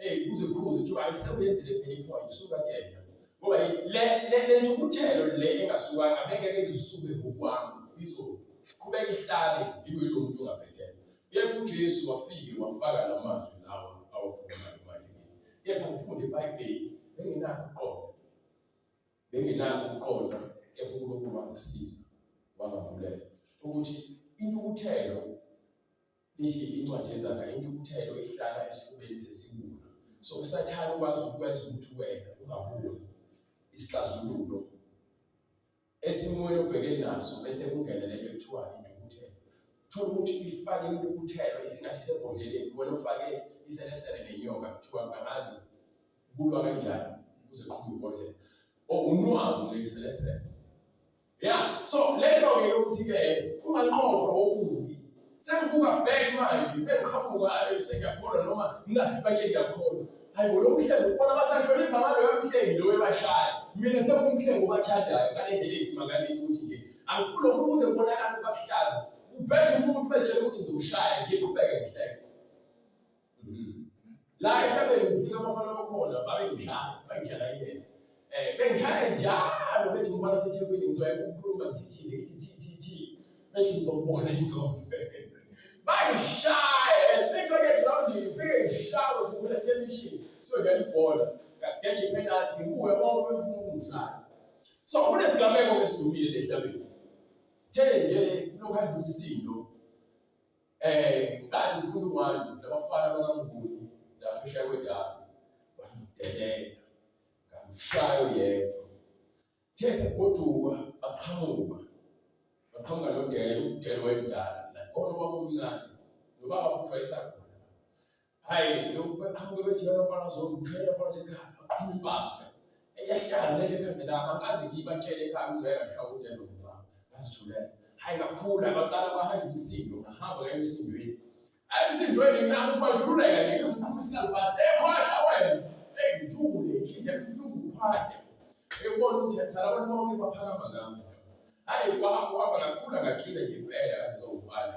eyi kuze khuze kuthiwa hayi sewuyenzile phela i-point suka kuyena Ngoba le le le ntukuthelo le engasukanga bengeke izisuke ngokwami izoqhubeka ihlale ngibe yilo muntu ongabhedele. Kepha uJesu wafike wafaka la mazwi lawa awakhulumayo manje kimi. Kepha ngifunda iBhayibheli benginakho ukuqonda. Benginakho ukuqonda kepha uNkulunkulu wangisiza wangambulela ukuthi intukuthelo Ithi incwadi yeZaga intukuthelo ihlala esifubeni sesiwula. So uSathane ukwazi ukwenza ukuthi wena ungaboni isixazululo esimweni obhekene naso bese kungena lento ekuthiwa intukuthelo. Uthola ukuthi ifake intukuthelo isingathi isebhodleleni wena ufake iselesele nenyoka kuthiwa angazi kulwa kanjani ukuze qhube ibhodlela. O unwabu neliselesele. Yeah, so le nto ke yokuthi ke unganqotshwa okubi. Sengibuka back manje bengiqhamuka eh, sengiyakholwa noma ngingathi bathe ngiyakholwa. Hayi bo lo mhlengi ubona basahlonipha ngaloyo mhlengi lo ebashaya. Mina sekuwumhlengi obathandayo ngale ndlela eyisimangaliso ukuthi nje angifuni lokhu ukuze kubonakale ukuba kuhlaza. Ubhethe umuntu bezitshela ukuthi ngizomshaya ngiqhubeke ngihleke. Mhm. La ehlabeni ngifika abafana bakhona babengishaya, bangidlala indlela. Eh bengishaya njalo bethi umfana seThekwini ngizoya ukukhuluma ngithithize ngithi thi thi thi bese ngizobona intombi. Bangishaya bethweke groundini ngifike ngishawe khumbula semishini siyodlala ibhola. Ngageja ipenalty ngibuye bonke befuna ukungishaya. So kunesigameko esidumile lehlabeni. The nje kulokhu kanje umsindo Eh ngathi ngifuna uwani labafana bakaMnguni laphesheya kwedabi bangidelela ngamshaya uyedwa. Uthe segoduka baqhamuka baqhamuka noDela uDela wayemdala nakhona ubaba omncane nobaba futhi wayesakhona. Hhayi lokhu baqhamuke bethi abafana zomshayela abafana sekhaya baqhuma impama. Eyahlala lento ekhanda lami angikaze ngiyibatshele ekhaya ukuthi ngeke ngashaya uDela ngempama. Ngazithulela. Hhayi ngakhula baqala kwahanja umsindo ngahamba ngaya emsindweni. Ayi emsindweni mina ukubadlululeka nje ngizoqhuma isikalibasi. Ekhwahla wena. Eyi ngithule inhliziyo yami ibuhlungu ngikhwahle. Ebona ukuthi cha abantu bonke baphakama ngami. Hhayi kwahamba kwahamba ngakhula ngaqina nje impela ngaze ngawumfana.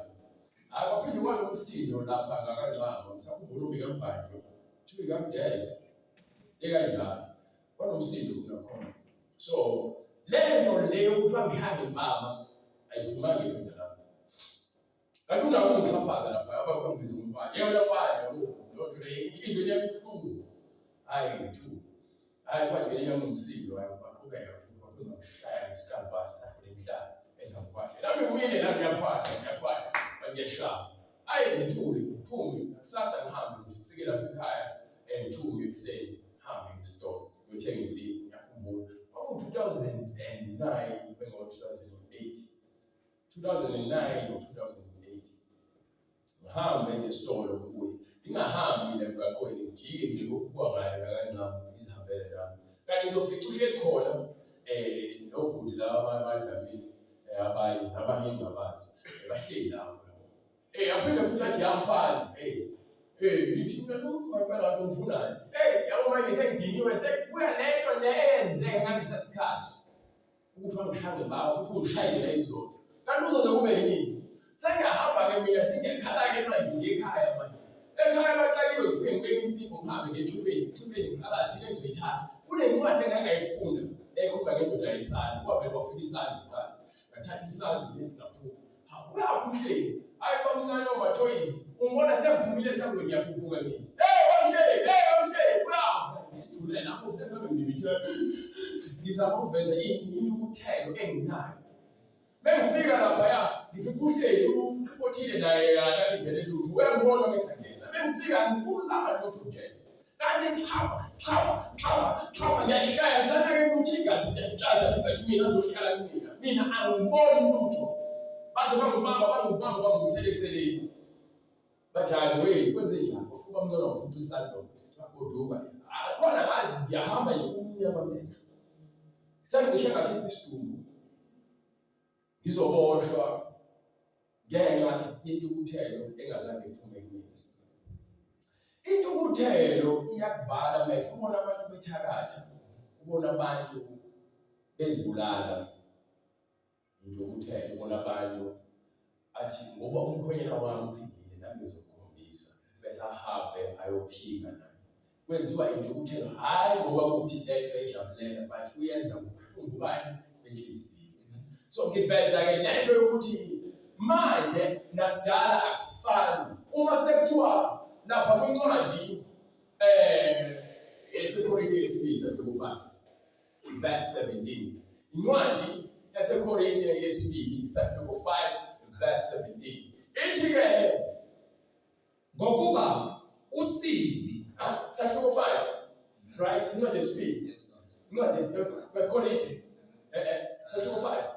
Hayi kwaphinde kwanomsindo lapha ngakancama ngisakhumbula uBikambhanjwa kuthiwa ikamdele ekanjalo kwanomsindo nakhona so le nto le yokuthi bangihambe impama ayiphumanga ekhanda lami kanti unako ungixhaphaza lapha abakwambiza umfana yeyona mfana yabo loo nto leyo inhliziyweni yami ibuhlungu hhayi ngithuka Hhayi kwathi ngelinye kunomsindo hhayi waqhubeka futhi waphinde wangishaya ngesikambasi sakhe lenhlaba ethi angikhwahle. Nami ngimile la ngiyakhwahla ngiyakhwahla ngiyashaya. Hhayi ngithule ngiphume ngakusasa ngihambe ngithi ngifike lapha ekhaya ngithume ekuseni ngihambe ngesitolo ngiyothenga insipho ngiyakhumbula. Kwakuwu-2009 bengo-2008 2009 or 2008 ngihambe ngesitolo ngibuye ngingahambi mina emgaqweni ngijike mina ngokuphuka ngale ngakancane ngizihambele nami kanti ngizofica uhleli khona um nobhuti laba abadlamini eh, abanye nabanye engingabazi bahleli lapho yabo Eh aphinde futhi athi yamfana hey hey ngithi mina lo muntu ngempela kanti ungifunani hey yabo manje sengidiniwe sekubuya lento le eyenzeka ngalesa sikhathi ukuthi wangishaya ngempama futhi ungishayile izolo. Kanti uzoze kube yini? Sengiyahamba-ke mina sengiyakhala-ke manje ngekhaya manje. Ekhaya baxakiwe kufike ngibeke insipho ngihambe ngethubeni, ethubeni ngiqalaze into engizoyithatha. Kunencwadi engangayifunda ekhuluma ngendoda yesandi, kwavele kwafika isandi kuqala. Ngathatha isandi lesi ngaphuma. Hawu, uyaphi umhleli? Hayi bamncane omathoyizi, ungibona sengiphumile esangweni ngiyakhuphuka ngithi, hey bamhleli, hey bamhleli, uyaphi? Ngithule lapho sengihambe ngibibitheka. Ngizama ukuveza intukuthelo enginayo. Bengifika laphaya ngifika uhleli uqothile naye akalindele lutho uyangibona ngikhangela. Bengifika ngibuzanga lutho nje. Ngathi chafa chafa chafa chafa ngiyashaya ngisanake ukuthi igazi liyatshaza lisa kumina lizohlala kumina. Mina angiboni lutho. Baze bangibamba bangibamba bangibuyisela eceleni. Bathi hayi wey kwenze njani? Wafuka umncane waphuca isandla wagoduka. Akhona ngazi ngiyahamba nje kumnyama amehlo. Sengicishe ngakhipha isidumbu. Ngizoboshwa ngenxa yentukuthelo engazange iphume kumina. Intukuthelo iyakuvala amehlo, ubona abantu bethakatha, ubona abantu bezibulala. Intukuthelo ubona abantu athi ngoba umkhwenyana wami uphingile nami ngizokukhombisa bese ahambe ayophinga naye. Kwenziwa intukuthelo hhayi ngoba kuthi lento ejabulela but uyenza ngobuhlungu bani benhliziyo. So ngiveza-ke lento yokuthi manje nakudala akufani. Uma sekuthiwa lapha kwincwadi yaseKorinte yesibili sahluko 5 verse 17. Incwadi yaseKorinte yesibili sahluko 5 verse 17. Ithi-ke ngokuba usizi sahluko 5 right incwadi yesibili incwadi yaseKorinte sahluko 5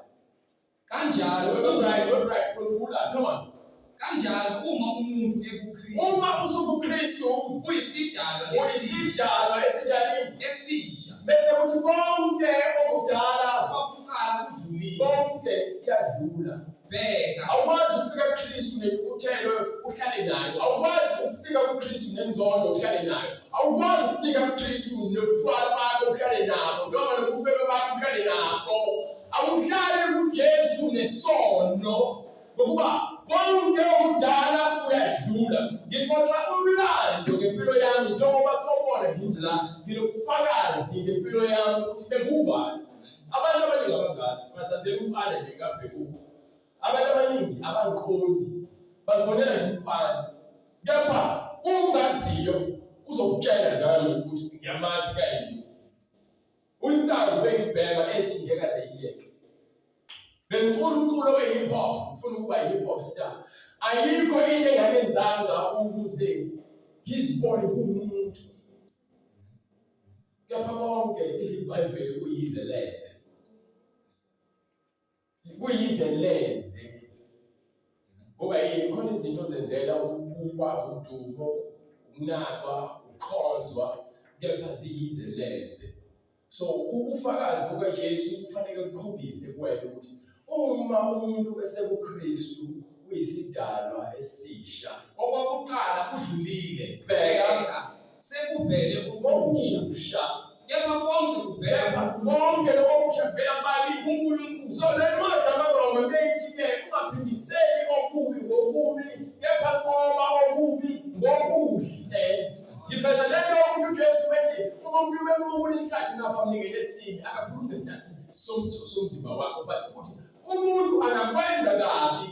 Kanjalo right, right, kulula. Come on. Kanjalo uma umuntu ekuKristu. Uma usukuKristu uyisidalwa uyisidalwa esinjani? Esisha. Bese kuthi konke okudala kwakuqala kudlulile. Konke kuyadlula. Bheka. Awukwazi ukufika kuKristu nentukuthelo uhlale nayo. Awukwazi ukufika kuKristu nenzondo uhlale nayo. Awukwazi ukufika kuKristu nobutshwala bakho uhlale nabo noma nobufebe bakho uhlale nabo. Awuhlali kuJesu nesono ngokuba konke okudala kuyadlula. Ngixoxa umlando ngempilo yami njengoba sobona ngimla nginobufakazi ngempilo yami ukuthi bengubani. Abantu abaningi abangazi basazela umfana nje kabhekuko. Abantu abaningi abangiqondi bazibonela nje umfana. Kepha ungaziyo uzokutshela ngami ukuthi ngiyamazi kanje. Uyinsangu bengibhema ethi ngeke aze iyeke. Bengicula umculo we-hip hop, ngifuna ukuba i-hip hop star. Ayikho into engangenzanga ukuze ngizibone kuwumuntu. Kepha konke iBhayibheli kuyize leze. Kuyize leze. Ngoba yini khona izinto ozenzela ukubukwa, udumo, ukunakwa, ukukhonzwa, kepha ziyize leze. So ubufakazi bukaJesu kufanele kukhombise kuwena ukuthi uma umuntu esekuKristu uyisidalwa esisha. Okwakuqala kudlulile. Bheka sekuvele okusha. Kepha konke kuvela konke lokho okusha kuvela kubani? KuNkulunkulu. So le ncwadi yamaRoma beyithi-ke ungaphindiseli okubi ngokubi kepha nqoba okubi ngokuhle. Ngiveza le nto ukuthi uJesu bethi uma umuntu bemubukula isikhathi ngapha mnikele esinye akakhulumi ngesikhathi somzimba wakho but ukuthi umuntu angakwenza kabi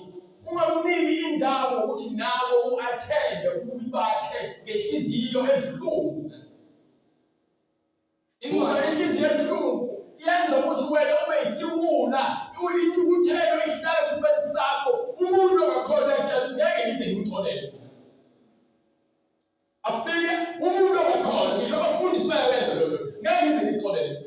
ungamniki indawo ngokuthi nawe u-athende ububi bakhe ngenhliziyo ebuhlungu. Ingoba inhliziyo ebuhlungu yenza ukuthi wena ube isiwula, intukuthelo ihlale esifubeni sakho. Umuntu ongakholwa ngeke ngize ngimxolele. Afike umuntu ongakholwa, ngisho abafundisi bayawenza lokho, ngeke ngize ngimxolele.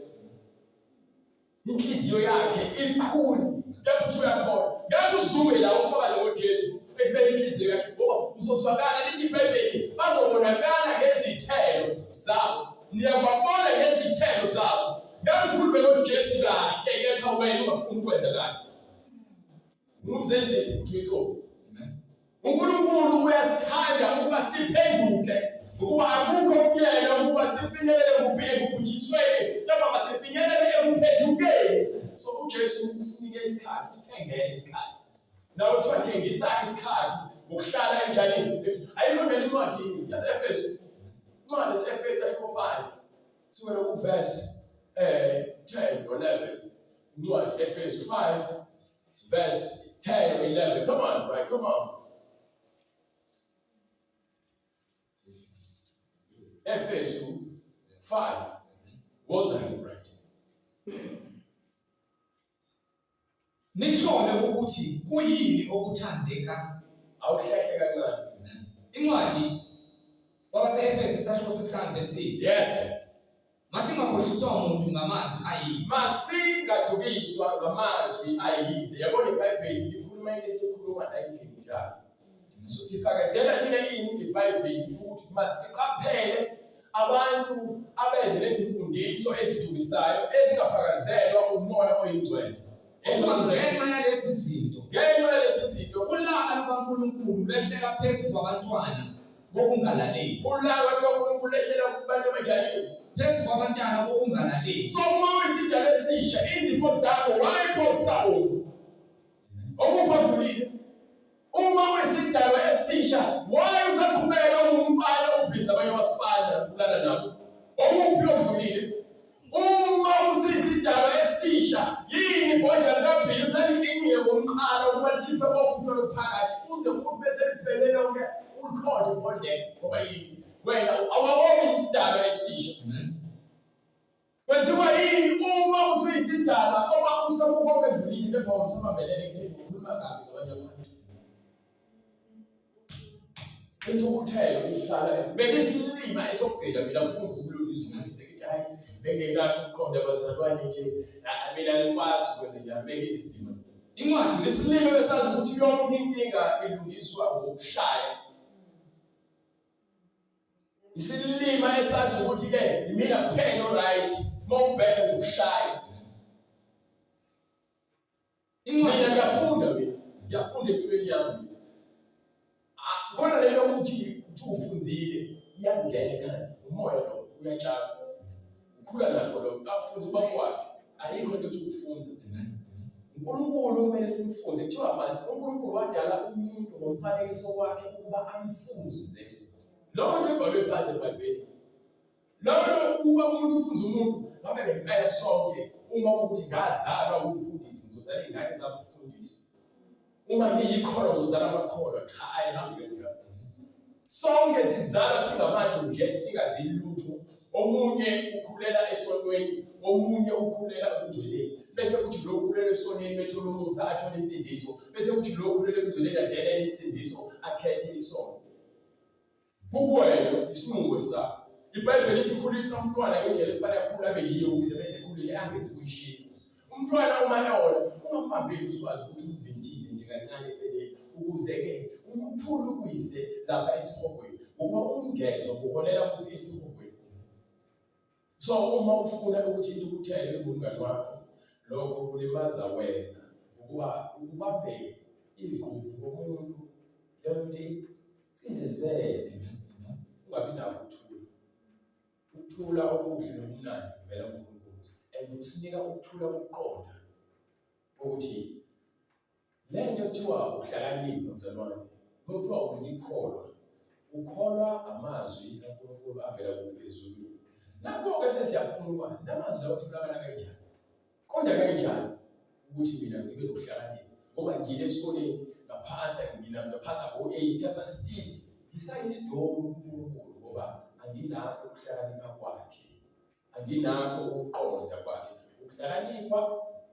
Inhliziyo yakhe ilukhuni, kepha uthi uyakholwa. Ngeke uzume la ufakaze ngoJesu ekubeni inhliziyo yakhe ngoba uzozwakala lithi iBhayibheli bazobonakala ngezithelo zabo. Niyababona ngezithelo zabo. Ngeke ukhulume ngoJesu kahle kepha wena ungafuni ukwenza kahle. Ngumzenzisi futhi uyixoki. UNkulunkulu uyasithanda ukuba siphenduke ngokuba akukho kuyena ukuba sifinyelele kuphi ekubhujisweni kepha masifinyelele ekuphendukeni. So uJesu usinike isikhathi, usithengele isikhathi. Nawe kuthiwa thengisa isikhathi ngokuhlala enjaleni. Ayisho nje incwadi yase-Efesu. Incwadi yase-Efesu ahluko 5. Sukela kuverse 10 or 11. Incwadi Efesu 5 verse 10 or 11. Come on, right? Come on. Efesu 5. Woza right. Nihlole ukuthi kuyini okuthandeka. Awuhlehle kancane. Incwadi kwabase-Efesu isahluko sesihlanu verse 6. Yes. Masingakhohliswa umuntu ngamazwi ayize. Masingadukiswa ngamazwi ayize. Yabona iBhayibheli likhuluma into esikhuluma la endlini njalo. So sifakazela thina ini ngeBhayibheli ukuthi masiqaphele abantu abeze nezimfundiso ezidukisayo ezingafakazelwa umoya oyingcwele. Ngoba ngenxa yalezi zinto, ngenxa yalezi zinto, ulaka lukaNkulunkulu lwehlela phezu kwabantwana bokungalaleli. Ulaka lukaNkulunkulu lwehlela kubantu abanjani? Phezu kwabantwana bokungalaleli. So uma uyisidalwa esisha, inzipho zakho wayiphosa ubomvu. Okuphi odlulile? Uma uyisidalwa esisha, why usaqhubeka ungumfana ubhizi nabanye abafana ulala nabo? Okuphi odlulile? Uma usuyisidalwa esisha, yini ibhodlela likabhiyi useliklinyile ngomqala ukuba likhiphe konke utshwala obuphakathi uze ukuthi bese liphele lonke ulikhothe ibhodlela ngoba yini? Wena awukabi isidalwa esisha. Kwenziwa yini uma usuyisidalwa uma usebukonke edlulile kepha usabambelele ekutheni ukhuluma kabi ngabanye abantu? Intukuthelo ihlala bekisilima esokugcina mina ngifunda ukulungisa umdlise ngithi hayi bengenakho ukuqonda abazalwane nje mina ngikwazi ukwenza njalo bekisilima. Incwadi isilima besazi ukuthi yonke inkinga ilungiswa ngokushaya. Isilima esazi ukuthi ke yimina kuphela oright uma ubheka ngizokushaya. Mina ngiyafunda mina, ngiyafunda empilweni yami. Ah, khona le nto ukuthi uthi ufunzile iyangena ekhanda, umoya lo uyatshala. Ukhula nakho lo, akufunza ubaba wakhe. Ayikho into ethi ukufunza. uNkulunkulu kumele simfunze kuthiwa masi uNkulunkulu wadala umuntu ngomfanekiso wakhe ukuba amfunze. Lokho nto ibhalwe phansi eBhayibhelini. Lokho ukuba umuntu ufunza umuntu ngabe ngempela sonke uma ukuthi ngazalwa umfundisi ngizozala iy'ngane zami umfundisi. Uma ngiyikholwa ngizozala amakholwa. Cha, ayihambi kanjalo. Sonke sizalwa singabantu nje singazi lutho. Omunye ukhulela esontweni, omunye ukhulela ebungcweleni. Bese kuthi lo ukhulela esonweni bethola umusa athole insindiso. Bese kuthi lo ukhulela ebungcweleni adelele insindiso akhethe isono. Kukuwena isinqumo sakho. IBhayibheli lithi khulisa umntwana ngendlela ekufanele akhule abe yiyo ukuze bese ekhulile angezi kuyishiya. Umntwana uma ewona ungambambeli uswazi ukuthi umvinthize nje kancane eceleni ukuze-ke umphulukise lapha esihogweni ngokuba umngezwa kuholela kuphi esihogweni. So uma ufuna ukuthi intukuthelo ingumngani wakho lokho kulimaza wena ngokuba ukubambe igqubu ngomuntu leyo nto icindezele ungabi nakho ukuthula. Ukuthula okuhle nokumnandi kuvela kuNkulunkulu and usinika ukuthula kokuqonda ukuthi Le nto kuthiwa ukuhlakanipha mzalwane, uma kuthiwa ulikholwa, ukholwa amazwi kaNkulunkulu avela kuphi ezulwini. Nakho-ke sesiyafuna ukwazi la mazwi lawo atholakala kanjani, qonda kanjani ukuthi mina ngibe nokuhlakanipha ngoba ngile esikoleni ngaphasa ngina ngaphasa ngo-A kepha still ngisayisidomu kuNkulunkulu ngoba anginakho ukuhlakanipha kwakhe. Anginakho ukuqonda kwakhe. Ukuhlakanipha,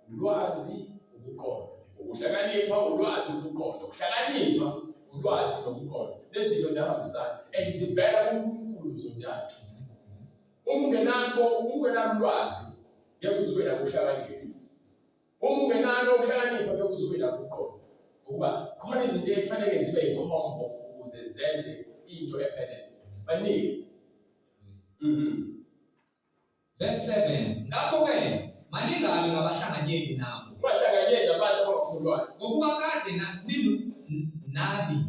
ulwazi, ukuqonda. Ukuhlakanipha, ulwazi, ukuqonda. Ukuhlakanipha, ulwazi nokuqonda. Lezi zinto ziyahambisana and zivela kuNkulunkulu zontathu. Uma ungenakho, uma ungenalo ulwazi, ngeke uze ube nakho ukuhlakanipha. Uma ungenalo ukuhlakanipha, ngeke uze ube nakho ukuqonda. Ngokuba khona izinto ekufanele zibe yikhombo ukuze zenze into ephelele. Baningi. Verse 7 Ngakho-ke maningabi ngabahlanganyeli nabo. Ungahlanganyeli nabantu abangakholwayo. Ngokuba kade nani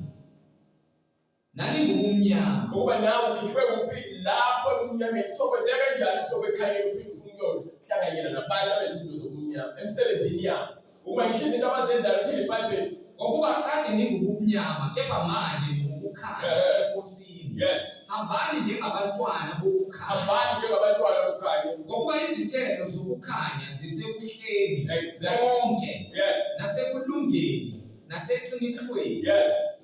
naningubumnyama. Ngokuba nawe ukhishwe kuphi lapho ebumnyameni. Sokwenzeka kanjani sokwekhanyela uphinde ufune ukuyohlanganyela nabantu abenza izinto zobumnyama emsebenzini yabo. Ukuba ngisho izinto abazenzayo lithini iBhayibheli. Ngokuba kade ningubumnyama kepha manje ningukukhanya eNkosini. Yes. Hambani njengabantwana bokukhanya. Hambani njengabantwana bokukhanya. Ngokuba izithelo zokukhanya zisekuhleni Exactly. konke Yes. nasekulungeni naseqinisweni. Yes.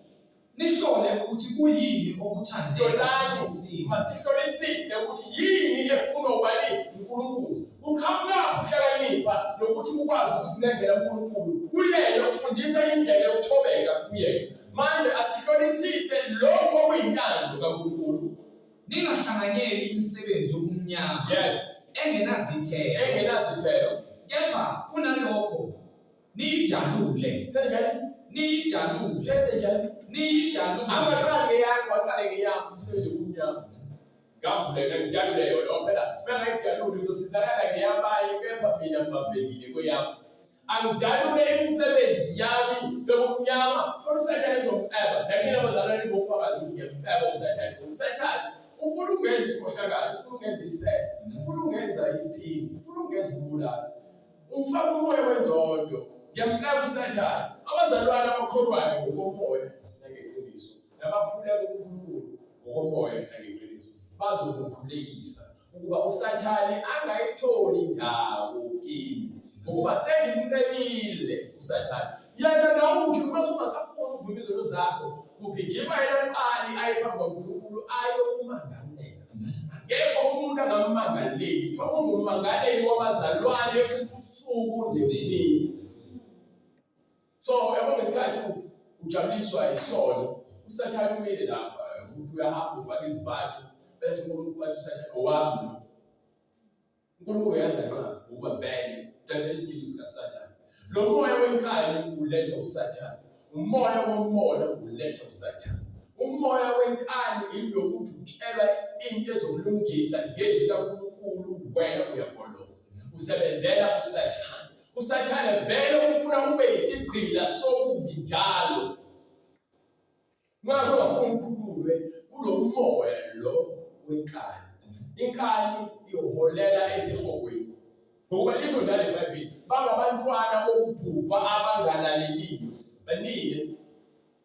Nihlole ukuthi kuyini okuthandeka Hlolani, eNkosini. masihlolisise ukuthi yini efunwa ubani uNkulunkulu. Uqhamukaphi ukuhlakanipha nokuthi ukwazi ukusinengela uNkulunkulu. Kuyena ukufundisa indlela yokuthobeka kuyena. Manje asihlolisise lokho okuyintando kaNkulunkulu. Ningahlanganyeli imisebenzi yobumnyama Yes. engenazithelo, Engenazithelo. kepha kunalokho niyidalule, Senjani? niyidalule, Senze njani? niyidalule. Angaqali ngeyakho, aqale ngeyami umsebenzi wobumnyama. Ngambulele ngidalule yona phela. Mengayidaluli uzosizakala ngeyabanye kepha mina ngibambekile kweyami. Angidalule imisebenzi yami yobumnyama khona uSathane ezomceba. Nakina abazalwane bofakazi ukuthi ngiyamceba uSathane. USathane ufuna ukungenza isikhohlakalo, ufuna ukungenza isele, ufuna ukungenza isiphingi, ufuna ukungenza umbulali. Ungifaka umoya wenzondo. Ngiyamceba uSathane. Abazalwane abakholwayo ngokomoya nangeqiniso, nabakhuleka kuNkulunkulu ngokomoya nangeqiniso, bazokukhulekisa ukuba uSathane angayitholi indawo kimi, ngokuba sengimcebile uSathane. Yena nawe uthi uma ungasafuni ukuvuma izono zakho, kugijima yena kuqali aye phambi kwaNkulunkulu ayokumangalela. Akekho umuntu angammangaleli, kuthiwa ungummangaleli wabazalwane ubusuku nemini. So yabo ngesikhathi ujabuliswa isono, uSathane umile lapha, uthi uyahamba ufaka izivathu, bese uNkulunkulu athi uSathane owami lo. uNkulunkulu uyazi anqabe ngokuba vele udansa isigidi sikaSathane. Lo moya wenkani uletha uSathane. Umoya womona uletha uSathane. Umoya wenkani ilokuthi utshelwa into ezokulungisa ngezwi likaNkulunkulu, wena uyagoloza. Usebenzela uSathane. uSathane vele ufuna ube isigqila sokubi njalo. Ngakho ungafuni ukhululwe kulo moya lo wenkani. Inkani iholela esihogweni. Ngokuba lisho njalo iBhayibheli, bangabantwana bokubhubha abangalaleliyo. Baningi.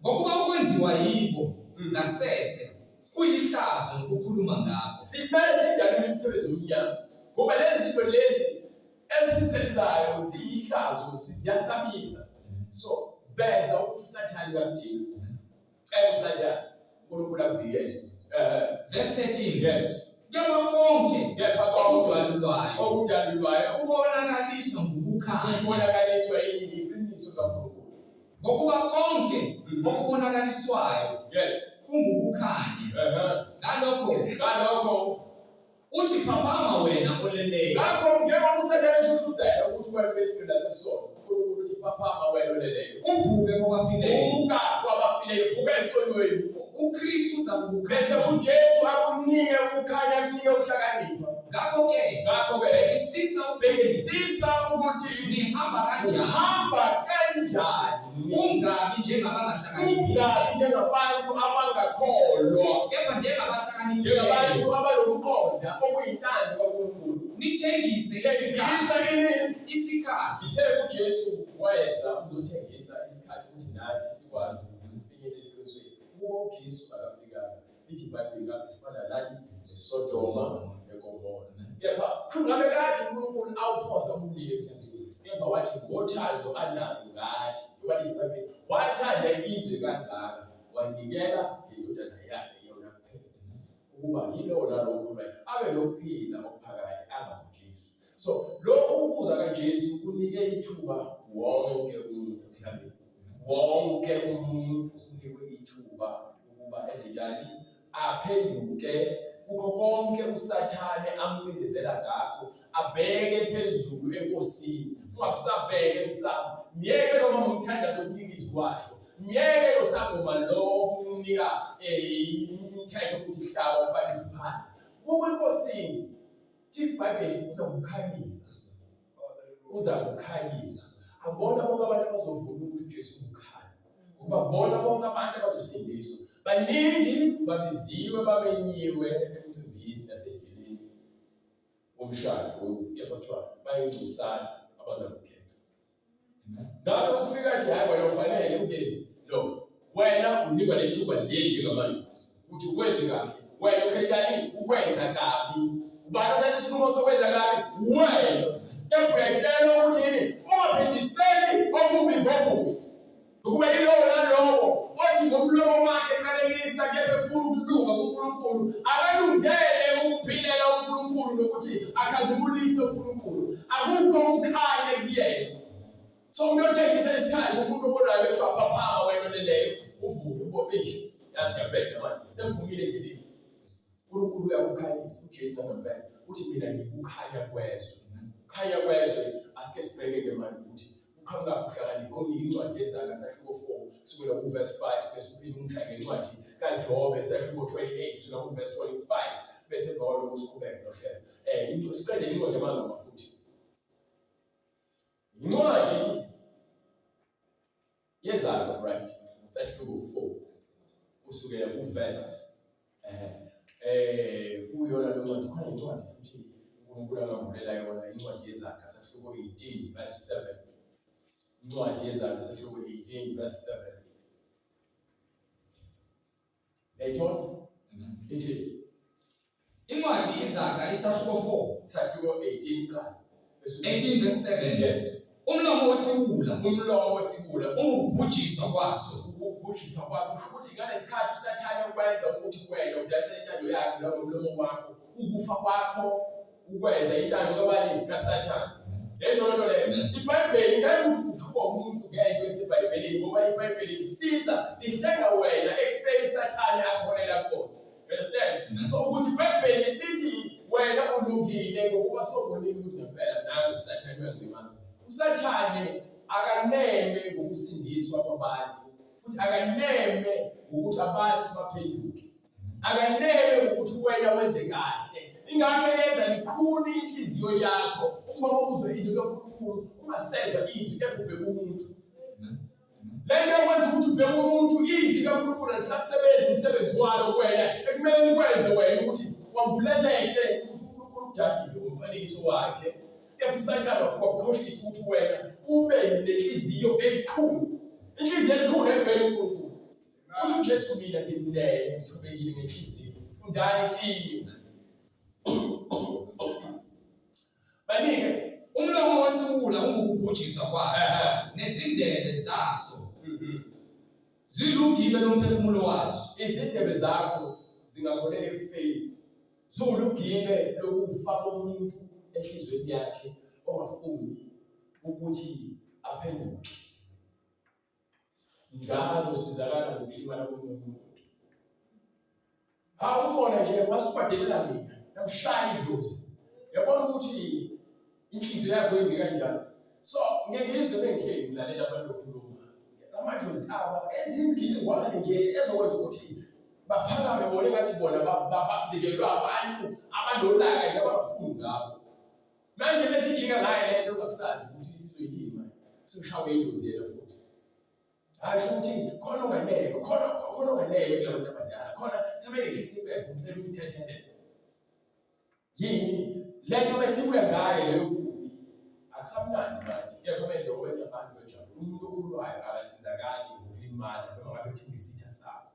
Ngokuba okwenziwa yibo ngasese kuyihlazo nokukhuluma ngakho. Simele sidalule imisebenzi yomnyama. Ngoba lezi zinto lezi esizenzayo ziyihlazo, ziyasabisa. So veza ukuthi uSathane uyakudinga. Cela uSathane uNkulunkulu akuvikele. Verse 13. Yes. Kepha konke Kepha konke okudalulwayo okudalulwayo kubonakaliswa ngukukhanya, kubonakaliswa yini iqiniso kaNkulunkulu. ngokuba konke okubonakaliswayo Yes. kungukukhanya. Ngalokho uthi phaphama wena oleleyo. Ngakho njengoba uSathane eshushuzela ukuthi wena ube isigqila sesono, uNkulunkulu uthi phaphama wena oleleyo. Uvuke kwabafileyo. Vuka kwabafileyo, vuka esonweni. uKristu Bese uzakukukhanyisa. uJesu akunike ukukhanya, akunike ukuhlakanipha. Ngakho-ke Ngakho-ke bhekisisa ukuthi bhekisisa ukuthi nihamba kanjani, uhamba kanjani. kungabi njengabangahlakaniphile, Kungabi njengabantu abangakholwa, kepha njengabahlakaniphile. njengabantu abanokuqonda okuyintando kaNkulunkulu. Nithengise Thengisa isikhathi, ini? isikhathi Sithe uJesu weza uzothengisa isikhathi ukuthi nathi sikwazi ukufinyelela eqinisweni. Ukuba uJesu akafikanga, lithi iBhayibheli ngabe sifana nani neSodoma neGomora. Kepha kungabe kade uNkulunkulu awuphosa umlilo emhlabeni. Kepha wathi ngothando analo ngathi, ngoba lithi iBhayibheli wathanda izwe kangaka wanikela ngendodana yakhe yona kuphela ukuba yilowo nalowo okholwayo abe nokuphila okuphakade angabhujiswa. So lokhu ukuza kaJesu kunike ithuba wonke umuntu emhlabeni. Wonke umuntu unikwe ithuba ukuba enze njani? Aphenduke kukho konke uSathane amcindezela ngakho, abheke phezulu eNkosini, ungabusabheke emsamo. Myeke lo mama umthandazo okunika iziwasho, myeke lo sangoma lo okumnika imithetho ukuthi hlaba ufake iziphala. Buka eNkosini, thi iBhayibheli uza kukhanyisa, uza kukhanyisa. Abona bonke abantu abazovuma ukuthi uJesu ukukhanya, ngokuba bona bonke abantu abazosindiswa. Baningi babiziwe, bamenyiwe emcimbini nasedilini womshado, kepha kuthiwa bayingcosana abaza kukhethwa. Ngabe ufika athi hayi wena ufanele ugezi lo. Wena unikwa lethuba leli njengamanje ukuthi ukwenze kahle. Wena ukhethani ukwenza kabi. Ubani othatha isinqumo sokwenza kabi? Wena. Kepha uyatshelwa ukuthi yini? Ungaphindiseli okubi ngokubi. Ukuba yilowo nalowo othi ngomlomo wakhe eqalekisa kepha efuna ukulunga kuNkulunkulu akalungele ukuphilela uNkulunkulu nokuthi akhazimulise uNkulunkulu. Akukho ukukhanya kuyena. So umuntu othengisa isikhathi umuntu obonayo bethi waphaphama wena leleyo uvuke ubo eish yazi ngiyabheda manje sengiphumile endleleni. uNkulunkulu uyakukhanyisa uJesu ngempela uthi mina ngikukhanya kwezwe. Khanya kwezwe asike sibheke ke manje ukuthi uqhamuka ukuhlakanipha unginike incwadi yeZaga sahluko 4 kusukela kuverse 5 bese uphinde ungishaye ngencwadi kaJobe sahluko 28 kusukela kuverse 25 bese emva kwaloko siqhubeke nohlelo. Eh siqede incwadi yamaRoma futhi. Incwadi yeZaga bright sahluko 4 kusukela kuverse eh eh kuyona le ncwadi khona incwadi futhi uNkulunkulu angambulela yona incwadi yeZaga sahluko 18 verse 7 incwadi yeZaga sahluko 18 verse 7 Yayithola? Ithi Incwadi iZaga isahluko 4. Isahluko 18 qala. 18 verse 7. Yes. Umlomo wesiwula. Umlomo wesiwula ungukubhujiswa kwaso. Ukubhujiswa kwaso kusho ukuthi ngalesikhathi uSathane ukwenza ukuthi wena udanse intando yakhe la ngomlomo wakho, ukufa kwakho ukwenza intando kabani kaSathane. Lezo nto leyo. IBhayibheli ngeke ukuthi uthukwa umuntu ngento eseBhayibhelini ngoba iBhayibheli lisiza lihlenga wena ekufeni uSathane akholela kukona. You understand? Mm -hmm. So ukuze iBhayibheli lithi wena ulungile ngokuba sobonile ukuthi ngempela nawe uSathane uyangilimaza. USathane akaneme ngokusindiswa kwabantu futhi akaneme ngokuthi abantu baphenduke. Akaneme ngokuthi wena wenze kahle. Ingakho yenza likhuni inhliziyo yakho ukuba uzwe izwi loNkulunkulu ungasezwa izwi kepha ubheke umuntu. Le nto ekwenza ukuthi ubheke umuntu izwi likaNkulunkulu alisasebenzi umsebenzi walo kuwena ekumele likwenze wena ukuthi wambuleleke ukuthi uNkulunkulu udalile umfanekiso wakhe kepha uSathane wafika wakukhohlisa ukuthi wena ube nenhliziyo elikhulu inhliziyo elikhulu evela kuNkulunkulu uthi uJesu mina ngimnene ngithobekile ngenhliziyo fundani kimi Banike umlomo wesiwula ungukubhujiswa kwaso nezindebe zaso zilugibe lomphefumulo waso. Izindebe zakho zingaholela ekufeni, ziwulugibe lokufa komuntu enhliziyweni yakhe ongafuni ukuthi aphenduke. Njalo sizakala ngokulimala komunye umuntu. Hawu umbona nje wasikwadelela mina, namshaya idlozi. Yabona ukuthi inhliziyo yakho imbi kanjani. So ngeke ngizwe bengihleli ngilalela abantu bekhuluma. Amadlozi abo enza imigilingwane nje ezokwenza ukuthi baphakame bona engathi bona bavikelwe abantu abanolaka nje abafuni ngabo. Manje bese ijika ngayo le nto ungakusazi ukuthi izoyithini manje. Usushawe idlozi yena futhi. Hayi sho ukuthi khona onganele, khona khona onganele kula bantu abadala. Khona sebenethisa impepho ngicela ukuthethelele. Yini le nto besibuya ngayo leyo kubi. Akusamnandi manje. Kepha benze okwenza abantu benjalo. Umuntu okhulwayo akasizakali ngokulimala noma ngabe kuthiwa isitha sakho.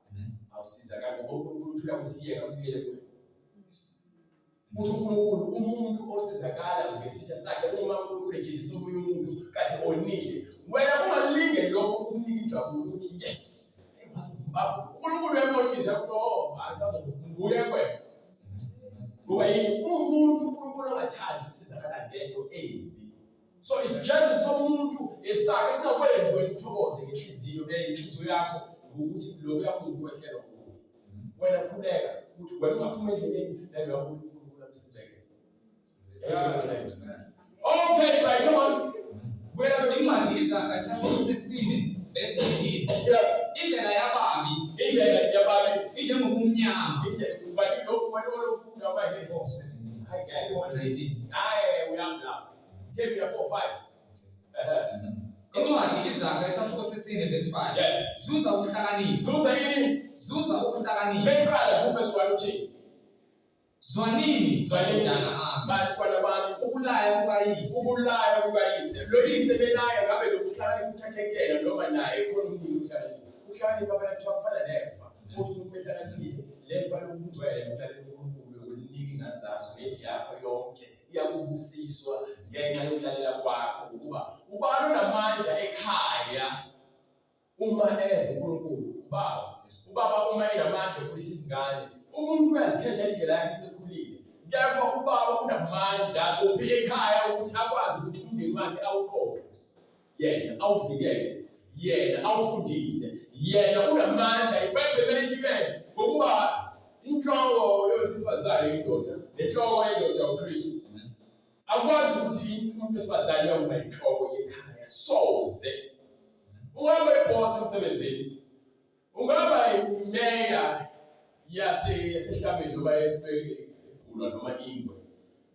Awusizakali ngoba uNkulunkulu uthi uyakusiyeka ubuyele kuwe. Uthi uNkulunkulu umuntu osizakala ngesitha sakhe uma uNkulunkulu ejezisa omunye umuntu kade onile. Wena ungalinge lokho ukunika injabulo ukuthi yes. uNkulunkulu uyambonisa ukuthi oh asazobuya kuwena. Ngoba yini umuntu uNkulunkulu angathandi ukusizakala ngento embi. So isijeziso somuntu esakhe singakwenzi wena uthokoze ngenhliziyo inhliziyo yakho ngokuthi lokhu yakuyukwehlelwa kubi. Wena khuleka ukuthi wena ungaphuma endleleni naloya muntu uNkulunkulu amsibeke. Okay, right, come on. Buyela incwadi iZaga isahluko sesine verse 13. Yes. Indlela yababi, indlela yababi injengobumnyama. Indlela ubani lo ubani olofunda ubani 4 17. Hayi, hayi, 19. Hayi, uyangilapha. Thembi 4 5. Incwadi iZaga isahluko sesine verse 5. Yes. Zuza ukuhlakanipha. Zuza yini? Zuza ukuhlakanipha. Beqala nje uverse 1 uthi Zwanini, Zwanini. madodana ami, Bantwana bami, ukulaya kukayise, ukulaya kukayise. Lo yise belaya ngabe lo kuhlakanipha uthathekela noma naye khona umnini uhlakanipha. Uhlakanipha phela kuthiwa kufana nefa. Uthi umuntu ehlakaniphile, lefa lokungcwele nokulalela uNkulunkulu ulinika ingane zakho nendlu yakho yonke iyakubusiswa ngenxa yokulalela kwakho ukuba ubani onamandla ekhaya uma eze uNkulunkulu ubaba. Ubaba uma enamandla okhulisa izingane, umuntu uyazikhetha indlela yakhe esekhulile. Kepha ubaba unamandla uphi ekhaya ukuthi akwazi ukuthi umndeni wakhe awuqoqe. Yena awuvikele, yena awufundise, yena unamandla. IBhayibheli lithi-ke ngokuba inhloko yowesifazane indoda nenhloko yendoda uKristu. Akwazi ukuthi umuntu wesifazane uyakuba inhloko yekhaya soze. Ungaba ibhosi emsebenzini, ungaba imeya yasehlabeni noma ebhulwa noma ingwe,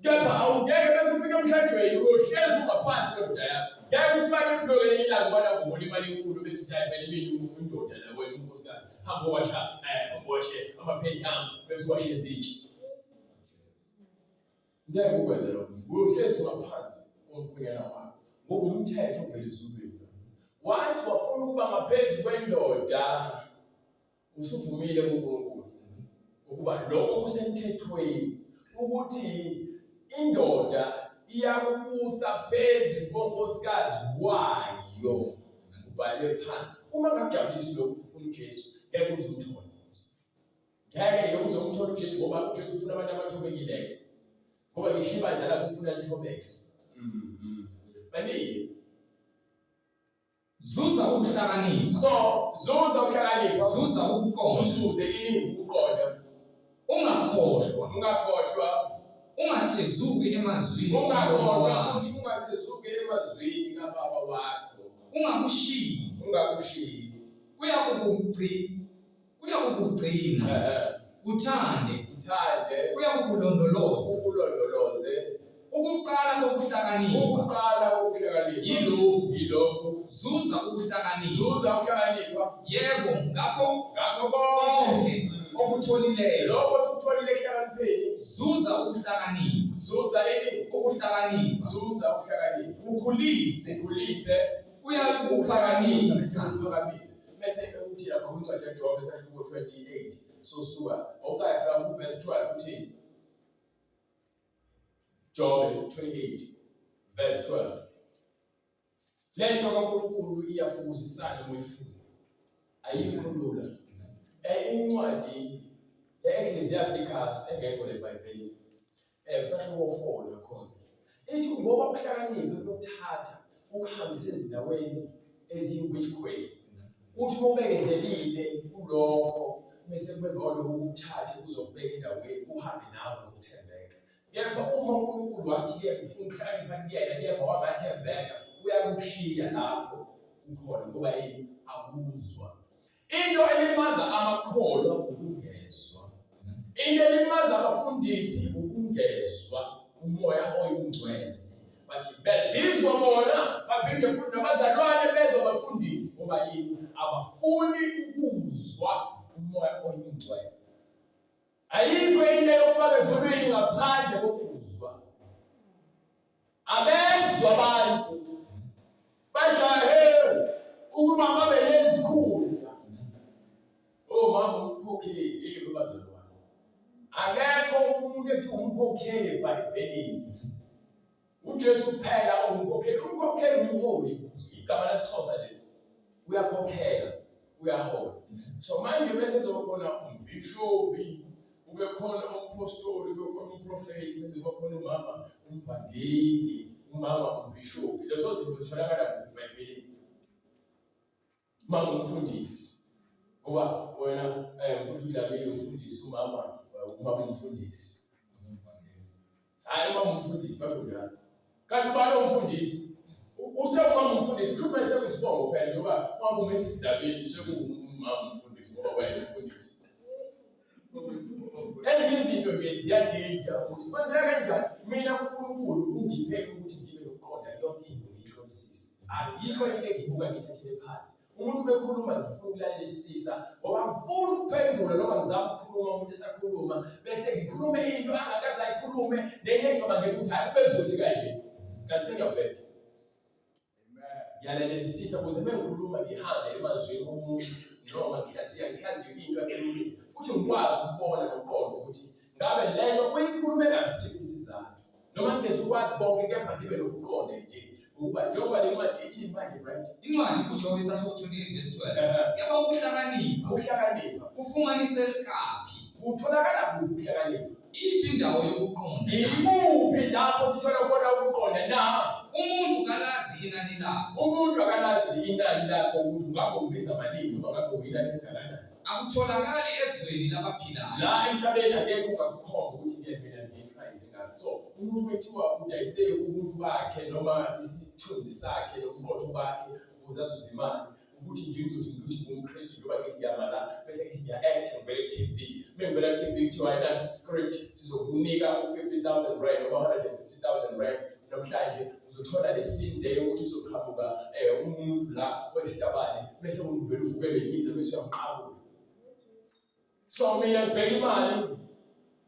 kepha awungeke bese ufika emshadweni uyohlezi ungaphansi kwendoda yakho. Ngeke ufake ibhuloke elinye ilanga ubana uhola imali enkulu bese uthi hayi phela imini indoda la wena unkosikazi hamba owasha hamba owashe amapheni ami bese uwashe izitsha. Ngeke ukwenze lokho. Uyohlezi ungaphansi komkhwenyana wakho ngoba umthetho ovela ezulwini. Wathi wafuna ukuba ngaphezu kwendoda usuvumile kuNkulunkulu ukuba lokho kusemthethweni ukuthi indoda iyakubusa phezu konkosikazi wayo. Kubhalwe phansi. Uma ngakujabulisi lokho ukuthi ufuna uJesu, ngeke uze umthole. Ngeke nje uze umthole uJesu ngoba uJesu ufuna abantu abathobekileyo. Ngoba ngisho ibandla lakho ufuna lithobeke. Baningi. Zuza ukuhlakanipha. So, zuza ukuhlakanipha. Zuza ukuqonda. Uzuze ini ukuqonda. Ungakhohlwa. Ungakhohlwa. Ungachezuki emazwini. Ungakhohlwa futhi ungachezuki emazwini kababa wakho. Ungakushiyi. Ungakushiyi. Kuyakukugcina. Kuyakukugcina. Uthande. Uthande. Kuyakukulondoloza. Ukulondoloze. Ukuqala kokuhlakanipha. Ukuqala kokuhlakanipha. Yilokhu. Yilokhu. Zuza ukuhlakanipha. Zuza ukuhlakanipha. Yebo, ngakho ngakho konke okutholileyo. Lokho sikutholile ekuhlakanipheni. Zuza ukuhlakanipha. Zuza ini? Ukuhlakanipha. Zuza ukuhlakanipha. Ukhulise. Ukhulise. Kuyakukuphakamisa. Ukuphakamise. Bese uthi lapha kwincwadi yaJobe sahluko 28 sosuka awuqale from verse 12 uthini? Jobe 28 verse 12. Lento kaNkulunkulu iyafukuzisana uma uyifunda. Ayikho lula. Incwadi ye-Ecclesiasticus engekho leBhayibhelini. Kusahluko 4 nakhona. Ithi ngoba ukuhlakanipha kuyokuthatha ukuhambise ezindaweni eziyiwitchquake. Uthi uma ubekezelile kulokho bese kube kwalokho ukuthathe kuzokubeka endaweni uhambe nawe ngokuthembeka. Kepha uma uNkulunkulu wathi-ke ufuna ukuhlakanipha kuyena kepha wangathembeka uyakushiya lapho ukhona ngoba yini akuzwa. Into elimaza amakholwa ukungezwa. Into elimaza abafundisi ukungezwa umoya oyingcwele. Bathi bezizwa bona baphinde futhi nabazalwane bezwa abafundisi ngoba yini abafuni ukuzwa umoya oyingcwele. Ayikho into yokufaka ezulwini ngaphandle kokuzwa. Abezwa abantu bajahe ukuba babe nezikhundla. Omama umkhokheli yebo bazalwane. Akekho umuntu ethi umkhokheli eBhayibhelini. UJesu kuphela ongumkhokheli. Umkhokheli umholi, igama lesiXhosa leli. Uyakhokhela, uyahola. So manje bese kuzoba khona umbhishobhi, kube khona umpostoli, kube khona umprofethi, bese kuba khona umama umvangeli, umama umbhishobhi. Lezo zinto zitholakala kuphi eBhayibhelini? Mama umfundisi. Ngoba wena mfundisi uDlamini umfundisi, umama umama umfundisi. Hayi umama umfundisi basho njalo. Kanti ubani umfundisi? Usewumama umfundisi, kusho sekuyisibongo phela ngoba uma uMrs Dlamini sekuwumama umfundisi ngoba wena umfundisi. Ezinye izinto nje ziyadida ukuthi kwenzeka kanjani. Mina kuNkulunkulu ungiphe ukuthi ngibe nokuqonda yonke into ngiyihlolisise. Ayikho into engiyibuka ngithathele phansi. Umuntu bekhuluma ngifuna ukulalelisisa ngoba ngifuna ukuphendula noma ngizama ukukhuluma umuntu esakhuluma bese ngikhulume into angakaze ayikhulume nento engicabangela ukuthi hayi bezothi kanje. Kanti sengiyaphetha. Ngiyalalelisisa ukuze mengikhuluma ngihambe emazwini omuntu noma ngihlaziya ngihlaziye into akhulumile futhi ngikwazi ukubona nokuqonda ukuthi ngabe lento uyikhulume ngasiphi isizathu. Noma ngingeze ukwazi konke kepha ngibe nokuqonda nje ukuba njengoba le ncwadi ithini manje Brent? Incwadi kuJobe isahluko 28 verse 12. Kepha ukuhlakanipha, Ukuhlakanipha kufumaniseka phi? Kutholakala kuphi ukuhlakanipha? Iphi indawo yokuqonda na? Ikuphi lapho sithola khona ukuqonda na? Umuntu kalazi inani lakho. Umuntu akalazi inani lakho ukuthi ungabe ubiza malini noma ngabe uyinani elingakanani. Akutholakali ezweni labaphilayo. La emhlabeni akekho ongakukhomba ukuthi ke mina ngiyi-price engaka. So umuntu bekuthiwa udayise ubuntu bakhe noma isithunzi sakhe nobuqotho bakhe ukuze azuze imali. Ukuthi nje ngizothi ngithi ngumKristu njengoba ngithi ngiyama la bese ngithi ngiya-act ngivele ku-TV. Uma ngivela ku-TV kuthiwa nasi script sizokunika u-50,000 rand noma 150,000 rand namhlanje uzothola le scene leyo ukuthi kuzoqhamuka umuntu la oyisitabane bese uvele uvukelwe yize bese uyamqabula. So mina ngibheka imali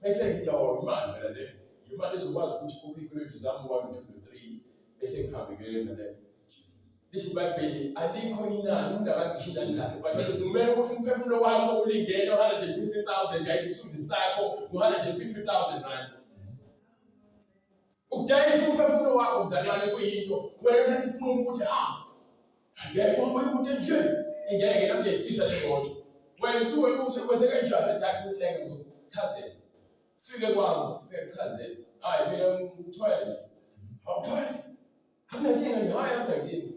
bese ngithi awu imali phela le imali ezokwazi ukuthi ukhokhe iy'kweletu zami 1 2 3 bese ngihambe ngiyoyenza le. Lithi iBhayibheli alikho inani umuntu akazi ngisho inani lakhe but wena uzumele ukuthi umphefumulo wakho ulingene 150,000 ayisithunzi sakho u-150,000 rand. Ukudayisa umphefumulo wakho mzalwane kuyinto wena uthatha isinqumo ukuthi ha ngeke waba umuntu nje ngeke nami ngiyayifisa le moto. Wena usuke ubuze kwenzeka kanjani ethi hayi khululeka ngizokuchazela. Fike kwami fike kuchazela. Hayi mina ngithwele. Awuthwele. Akunankinga nje hayi akunankinga.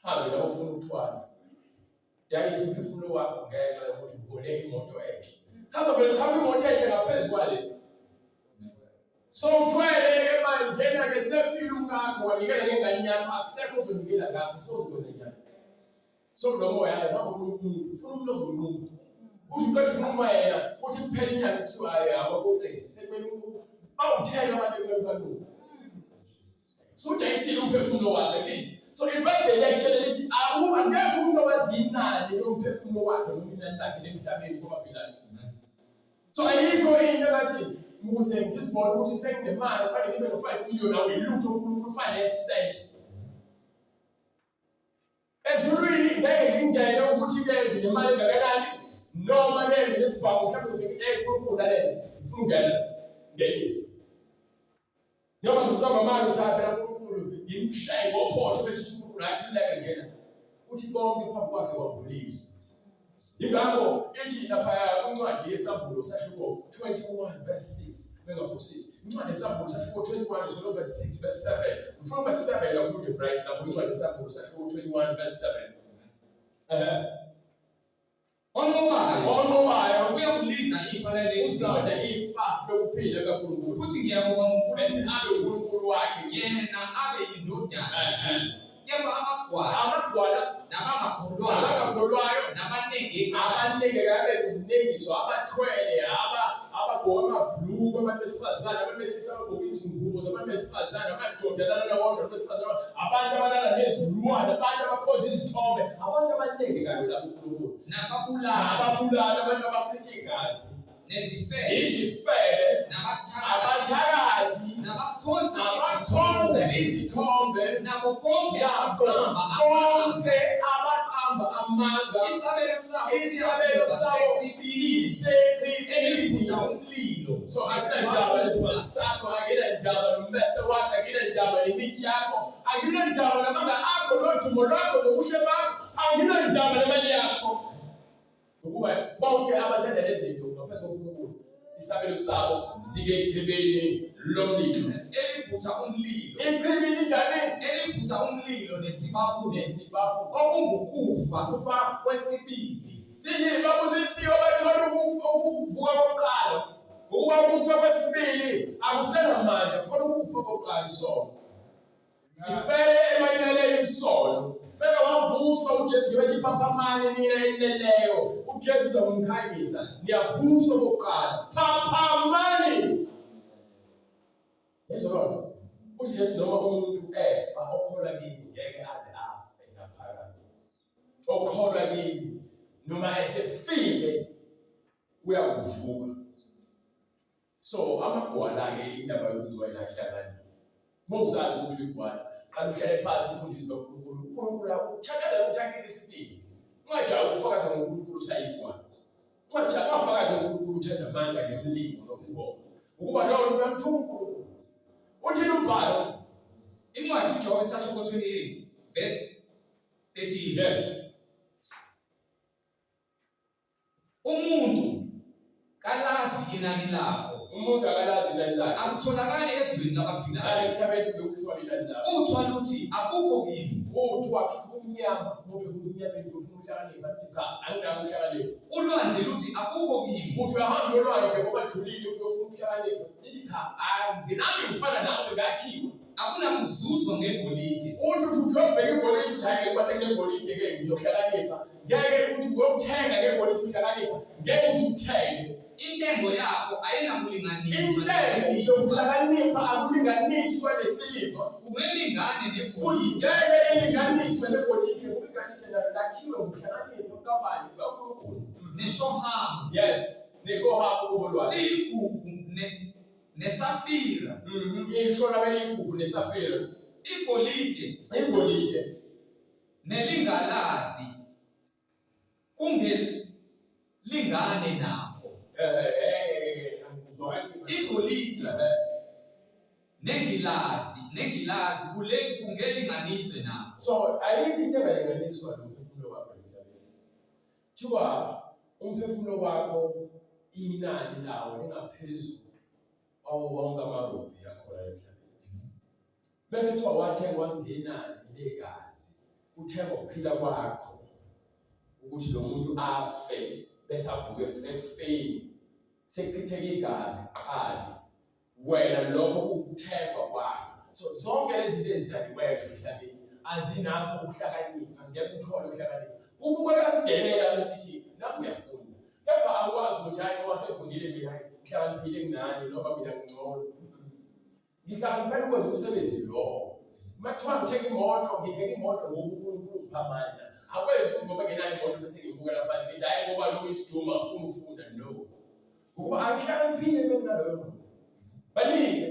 Hambe la ufuna ukuthwala. Dayisa umphefumulo wakho ngenxa yokuthi ubone imoto enhle. Chaza vele qhamuka imoto enhle ngaphezu kwale. So uthwele ke manje na ke sefile umkakho wanikela ngengane yakho akusekho ozonikela ngakho sozokwenza njani? So lo moya hamba unquma umuntu ufuna umuntu ozonquma. Uthi uqeda ukunquma yena uthi kuphela inyanga kuthiwa hayi abakuqedi sekumele bawuthele abantu ekumele banqume. So udayisile umphefumulo wakhe kithi. So iBhayibheli liyakutshela lithi akekho umuntu owazi inani lomphefumulo wakhe noma inani lakhe lemhlabeni kwabaphilayo. So ayikho into engathi ukuze ngizibone ukuthi senginemali kufanele ngibe no-5 million awuyilutho uNkulunkulu ufane nesenti. Ezulwini ngeke ngingene ukuthi-ke nginemali engakanani noma-ke nginesibhamu mhlawumbe ngifike hey uNkulunkulu lalela ngifuna ukungena ngenise. Noma ngiqamba amanga ukuthi hayi phela uNkulunkulu ngimshaye ngophotho bese uthi uNkulunkulu hayi khululeka ngena. Uthi konke phambi kwakhe kwambuliswa. Yingakho ithi lapha kwincwadi yeSambulo sahluko 21 verse 6 bengaphosisi. Incwadi yeSambulo sahluko 21 usolo verse 6 verse 7. Ngifuna verse 7 kakhulu the bright lapho incwadi yeSambulo sahluko 21 verse 7. Onqobayo Onqobayo uyakulidla ifa lalezi uzadla ifa lokuphila kaNkulunkulu. Futhi ngiyakuba nguNkulunkulu Bese abe uNkulunkulu wakhe. Yena abe yindodana. Kepha amagwala Amagwala nabangakholwayo abangakholwayo nabanengekayo abanengekayo abenza izinengiso abathwele abagqoka amabhuluku abantu besifazane abantu besilisa abagqoka izingubo zabantu besifazane amadoda alala wodwa abantu besifazane abantu abalala nezilwane abantu abakhonza izithombe abantu abanengekayo lapho uNkulunkulu nababulali ababulala abantu abachitha igazi nezifebe izifebe nabathakathi abathakathi nabakhonza abakhonza izithombe nabo bonke nabo abaqamba amanga bonke abaqamba amanga isabelo sabo isabelo sabo siyakubasechibini sisechibini elivutha umlilo So asinandaba nesibhamu sakho, anginandaba nommese wakho, anginandaba nemithi yakho, anginandaba namanga akho nodumo lwakho nobuhle bakho, anginandaba nemali yakho. Ngokuba bonke abathanda lezi zinto ngaphezu koNkulunkulu, isabelo sabo sike echibini lomlilo. Elivutha umlilo Ichibi linjani? Elivutha umlilo nesibabule Nesibabule. okungukufa Kufa kwesibili. Thithi babusisiwe abathola ukufa ukuvuka kokuqala. Ngokuba ukufa kwesibili akusenamandla, khona ukufa kokuqala isono. Sifele emanyaleni isono. Beke wavuswa uJesu njengoba ethi phaphamani nina enileleyo. uJesu uzakumkhanyisa. Niyavuswa kokuqala. Phaphamani. Yezwa lona. Uthi Jesu noma umuntu efa okholwa kimi ngeke aze afe ngaphakathi. Okholwa kimi noma esefile uyakuvuka. So amagwala-ke indaba yokungcwela ahlangani. Uma uzazi ukuthi uyigwala, qala uhlale phansi ufunde izwi kaNkulunkulu. UNkulunkulu akuthandaza ukuthi akunike isibindi. Ungajahi ukufakaza ngoNkulunkulu usayigwala. Ungajahi ungafakazi ngoNkulunkulu uthanda amanga nemlingo nobungoma. Ukuba lowo nto uyamthuka uNkulunkulu. Uthini umbhalo? Incwadi uJobe isahluko 28 verse 13. Yes. Umuntu kalazi inani lakho. Umuntu akalazi inani lakhe. Akutholakali ezweni labaphilayo. Ngale emhlabeni fike ukuthola inani lakho. Uthwa luthi akukho kimi. Uthwa kumnyama, uthi kumnyama ethi ufuna ukuhlakanipha, uthi cha, anginako ukuhlakanipha. Ulwandle luthi akukho kimi. Uthi uyahamba olwandle ngoba lijulile uthi ufuna ukuhlakanipha. Lithi cha, nami ngifana nawe ngakhiwa. Akunakuzuzwa ngegolide. Uthi uthi uthi uyobheka igolide uthi hhayi ngeke sekunegolide ke ngiyohlakanipha. Ngeke uthi uyokuthenga ngegolide uhlakanipha, ngeke uze uthenge. Intengo yakho ayinakulinganiswa Intengo nesiliva. yokuhlakanipha akulinganiswa nesiliva. Ungelingane Futhi negolide. ngeke ilinganiswe negolide ngoba igolide nalo lakhiwe ngokuhlakanipha kukabani kukaNkulunkulu. Neshohamu Yes, neshohamu uqobo lwayo. liyigugu ne nesafira. Isho labeliyigugu nesafira. Igolide Igolide nelingalazi kungelingane nakho. Angizwakali. Igolide nengilazi nengilazi kule kungelinganiswe nakho. So ayikho into engalinganiswa nomphefumulo wakho emhlabeni. Kuthiwa umphefumulo wakho inani lawo lingaphezulu kwawo wonke amarubhi akhona emhlabeni. Bese kuthiwa wathengwa ngenani legazi, kuthengwa ukuphila kwakho ukuthi lo muntu afe bese avuke ekufeni sekuchitheka igazi kuqala wena lokho ukuthengwa kwakho. So zonke lezi zinto ezidaliweyo emhlabeni azinakho ukuhlakanipha, ngeke uthole ukuhlakanipha. Kubukeka sidelela besithi nakho uyafunda, kepha awukwazi ukuthi hayi ngoba sengifundile mina ngihlakaniphile kunani noma mina ngingcono. Ngihlakaniphela ukwenza umsebenzi lowo. Uma kuthiwa ngithenga imoto, ngithenga imoto ngoba uNkulunkulu ungipha amandla. Akwenzi ukuthi ngoba ngenayo imoto bese ngibukela phansi ngithi hayi ngoba lo isiduma afuna ukufunda no. Ngokuba angihlakaniphile benginaloyo ngqondo. Baningi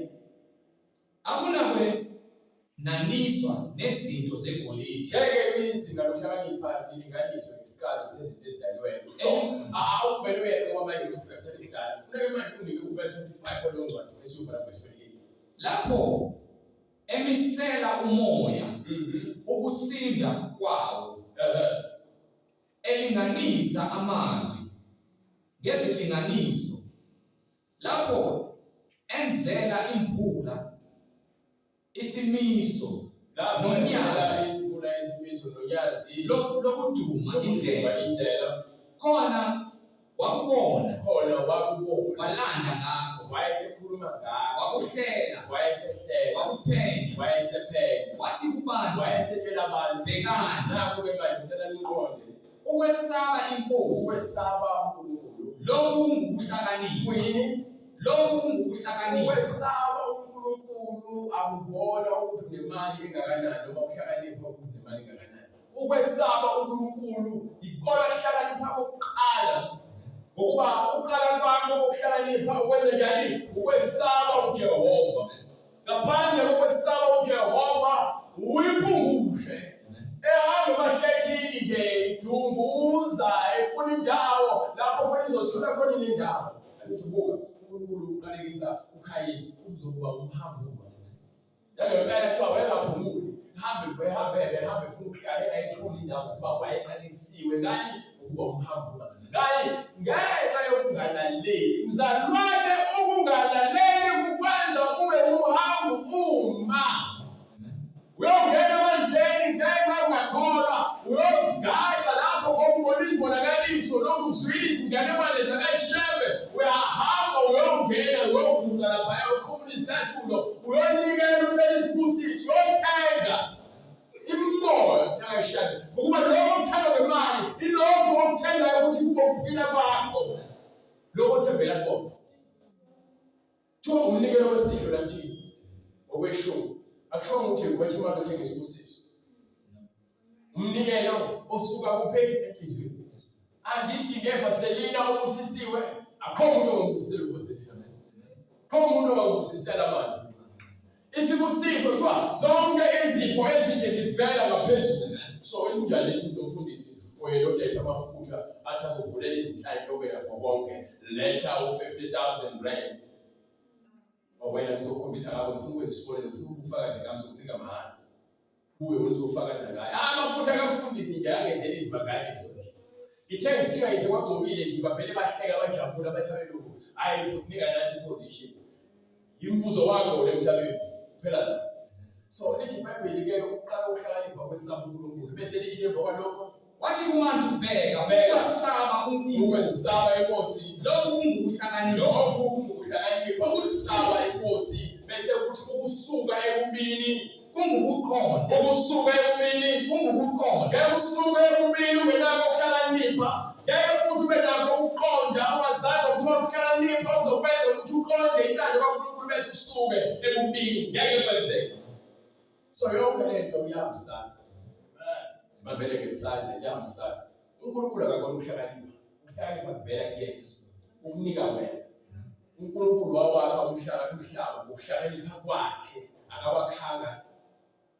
Akunakwenaniswa nezinto zegolide. Ngeke izinga lokuhlakanipha lilinganiswe ngesikalo sezinto ezidaliweyo. So awuvele uyeqe kwamanje uthi ufika kuthatha idala. Kufuneka manje unike uverse 25 waleyo ncwadi bese uvala verse 28. Lapho emisela umoya ukusinda kwawo, elinganisa amazwi ngezilinganiso, lapho enzela imvula isimiso Lapho nonyazi imvula isimiso nonyazi lokuduma indlela, indlela khona wakubona, khona wakubona, walanda ngakho, wayesekhuluma ngakho, wakuhlela, wayesehlela, wakuphenya, wayesephenya, wathi kubantu, wayesetshela abantu, bhekani, nakho-ke manje ngicela niqonde, ukwesaba inkosi, ukwesaba uNkulunkulu lokhu kungukuhlakanipha, kuyini? Lokhu kungukuhlakanipha. Ukwesaba uNkulunkulu akubona ukuthi unemali engakanani noma ukuhlakanipha ukuthi unemali engakanani. Ukwesaba uNkulunkulu ikona kuhlakanipha kokuqala. Ngokuba uqala kwakho kokuhlakanipha ukwenza njani? Ukwesaba uJehova. Ngaphandle kokwesaba uJehova uyiphungushe. Ehamba emahlethini nje idunguza efuna indawo lapho khona izothola khona indawo. Angithi buka uNkulunkulu uqalekisa uKhayini uzokuba umhambuma. Nangempela kuthiwa wayengaphumuli, hambe wehambele ehambe efuna ukuhlala engayitholi indawo ngokuba wayeqalekisiwe ngani ukuba umhambuma. Ngani ngenxa yokungalaleli. Mzalwane, ukungalaleli kukwenza ube umhambuma. Uyongena ebandleni ngenxa yokungakholwa, uyozigaxa lapho ngoba ubona izibonakaliso noma uzwile izinganekwane zakaShembe, uyahamba uyongena uyoguqa laphaya uqhumula izicathulo, uyonikela ucela isibusiso, uyothenga imimoya yakaShembe. Ngokuba lokho okuthenga ngemali, ilokho okuthengayo ukuthi kube ukuphila kwakho, lokho othembela kukona. Kuthiwa umnikelo wesidlo lathini ngokweshumi. Akusho ukuthi ubethi imali othenga isibusiso. Umnikelo osuka kuphi enhliziyweni. Angidinge vaselina ubusisiwe, akho umuntu ongabusisela uvaselina. Akho umuntu ongabusisela amanzi. Isibusiso kuthiwa zonke izipho ezinhle zivela ngaphezulu. So isinjani lesi somfundisi oyena odayisa amafutha athi azovulela izinhlanhla okwelapha konke letha u-50,000 rand. Wena ngizokukhombisa ngakho ngifuna ukwenza isibonelo ngifuna ukufakaza ngami ngizokunika mahhala. Kuye uzofakaza ngaye. Ah, amafutha kamfundisi nje angenzela izimangaliso nje. Ngithe ngifika nje kwagcobile nje bavele bahleka bajabula bathi abelungu hayi sokunika nathi iposition. Imfuzo wakho le emhlabeni phela la. So lithi iBhayibheli ke ukuqala ukuhlakanipha kwesaba uNkulunkulu bese lithi emva kwalokho Wathi kubantu bheka ukwesaba ukwesaba inkosi lokhu kungukuhlakanipha lokhu kungukuhlakanipha ukusaba inkosi bese kuthi ukusuka ekubini kungukuqonda ukusuka ekubini kungukuqonda ngeke usuke ekubini ungenakho ukuhlakanipha ngeke futhi ube nakho ukuqonda ungazange uthole ukuhlakanipha okuzokwenza ukuthi uqonde intando kaNkulunkulu bese usuke ekubini ngeke kwenzeke So yonke lento iyahambisana. Bambele ngesandla iyahambisana. uNkulunkulu akakona ukuhlakanipha. Ukuhlakanipha kuvela kuyena. Ukunika wena. uNkulunkulu wawakha umhlaba umhlaba ngokuhlakanipha kwakhe akawakhanga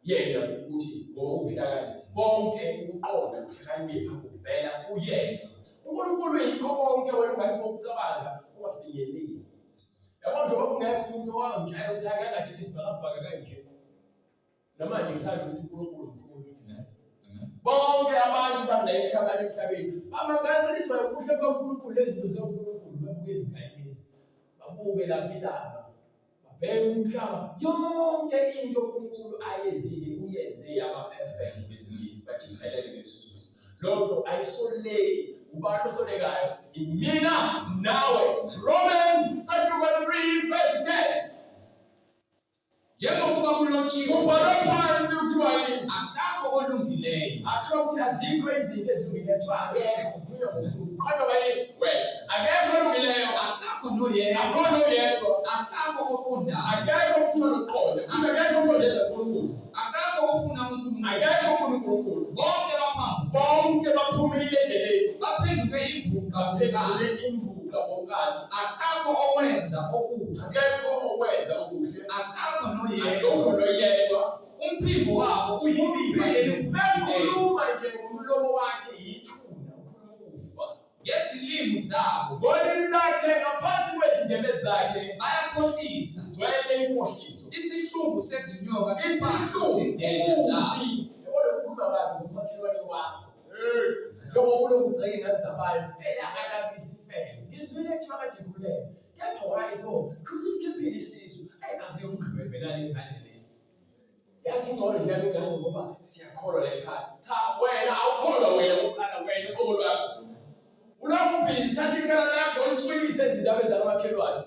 yena ukuthi ngoba ubuhlakani bonke ukuqonda nokuhlakanipha kuvela kuyena. uNkulunkulu yikho konke wena ungathi ngokucabanga ungafinyeleli. Yabo njengoba kungekho umuntu owangitshela ukuthi ake angathi isibhakabhaka kanje. Namanje ngithanda ukuthi uNkulunkulu mkhulu. Bonke abantu bala emhlabeni emhlabeni bamangaliswa ubuhle bukaNkulunkulu nezinto zikaNkulunkulu babuke izinkanyezi babuke lapha ilanga babheke umhlaba yonke into uNkulunkulu ayenzile uyenze yaba perfect ngesiNgisi bathi iphelele ngesiZulu loo nto ayisoleki ubani osolekayo imina nawe Roman sahluko 3 verse 10 Njengokuba kulotshiwe kubhalwe phansi kuthiwani akakho olungileyo akusho ukuthi azikho izinto ezilungileyo kuthiwa akekho kuyo ngomuntu khona bani wena akekho olungileyo akakho noyedwa akho noyedwa akakho oqondayo akekho futhi onokuqonda futhi akekho osondeza kuNkulunkulu akakho ofuna uNkulunkulu akekho ofuna uNkulunkulu bonke baphambuka bonke baphumile endleleni baphenduke imbuqa baphenduke imbuqa bonkana akakho owenza okuhle akekho owenza okuhle akakho noyedwa akekho noyedwa umphimbo wabo uyilifa elivukileyo nje ngomlomo wakhe yithuna ukhuluma ukufa ngezilimi zabo ngolimi lwakhe ngaphansi kwezindebe zakhe bayakhohlisa gcwele inkohliso isihluku sezinyoka siphansi kwezindebe zabo yabona ukukhuluma kabi ngomakhelwane wakho njengoba ulokhu ugxeka ingane zabantu elakalabi isifebe ngizwile kuthiwa kade ikhulelwe kepha why pho kushuthi isikhiphile isisu eyi ave umdlwembe nale ngane le Yazi ingcono nje yami ingane ngoba siyakholwa la ekhaya. Cha wena awukholwa wena uqala wena uqobo lwakho. Ulokhu ubhizi thatha ikhala lakho ulicwilise ezindabeni zakamakhelwane.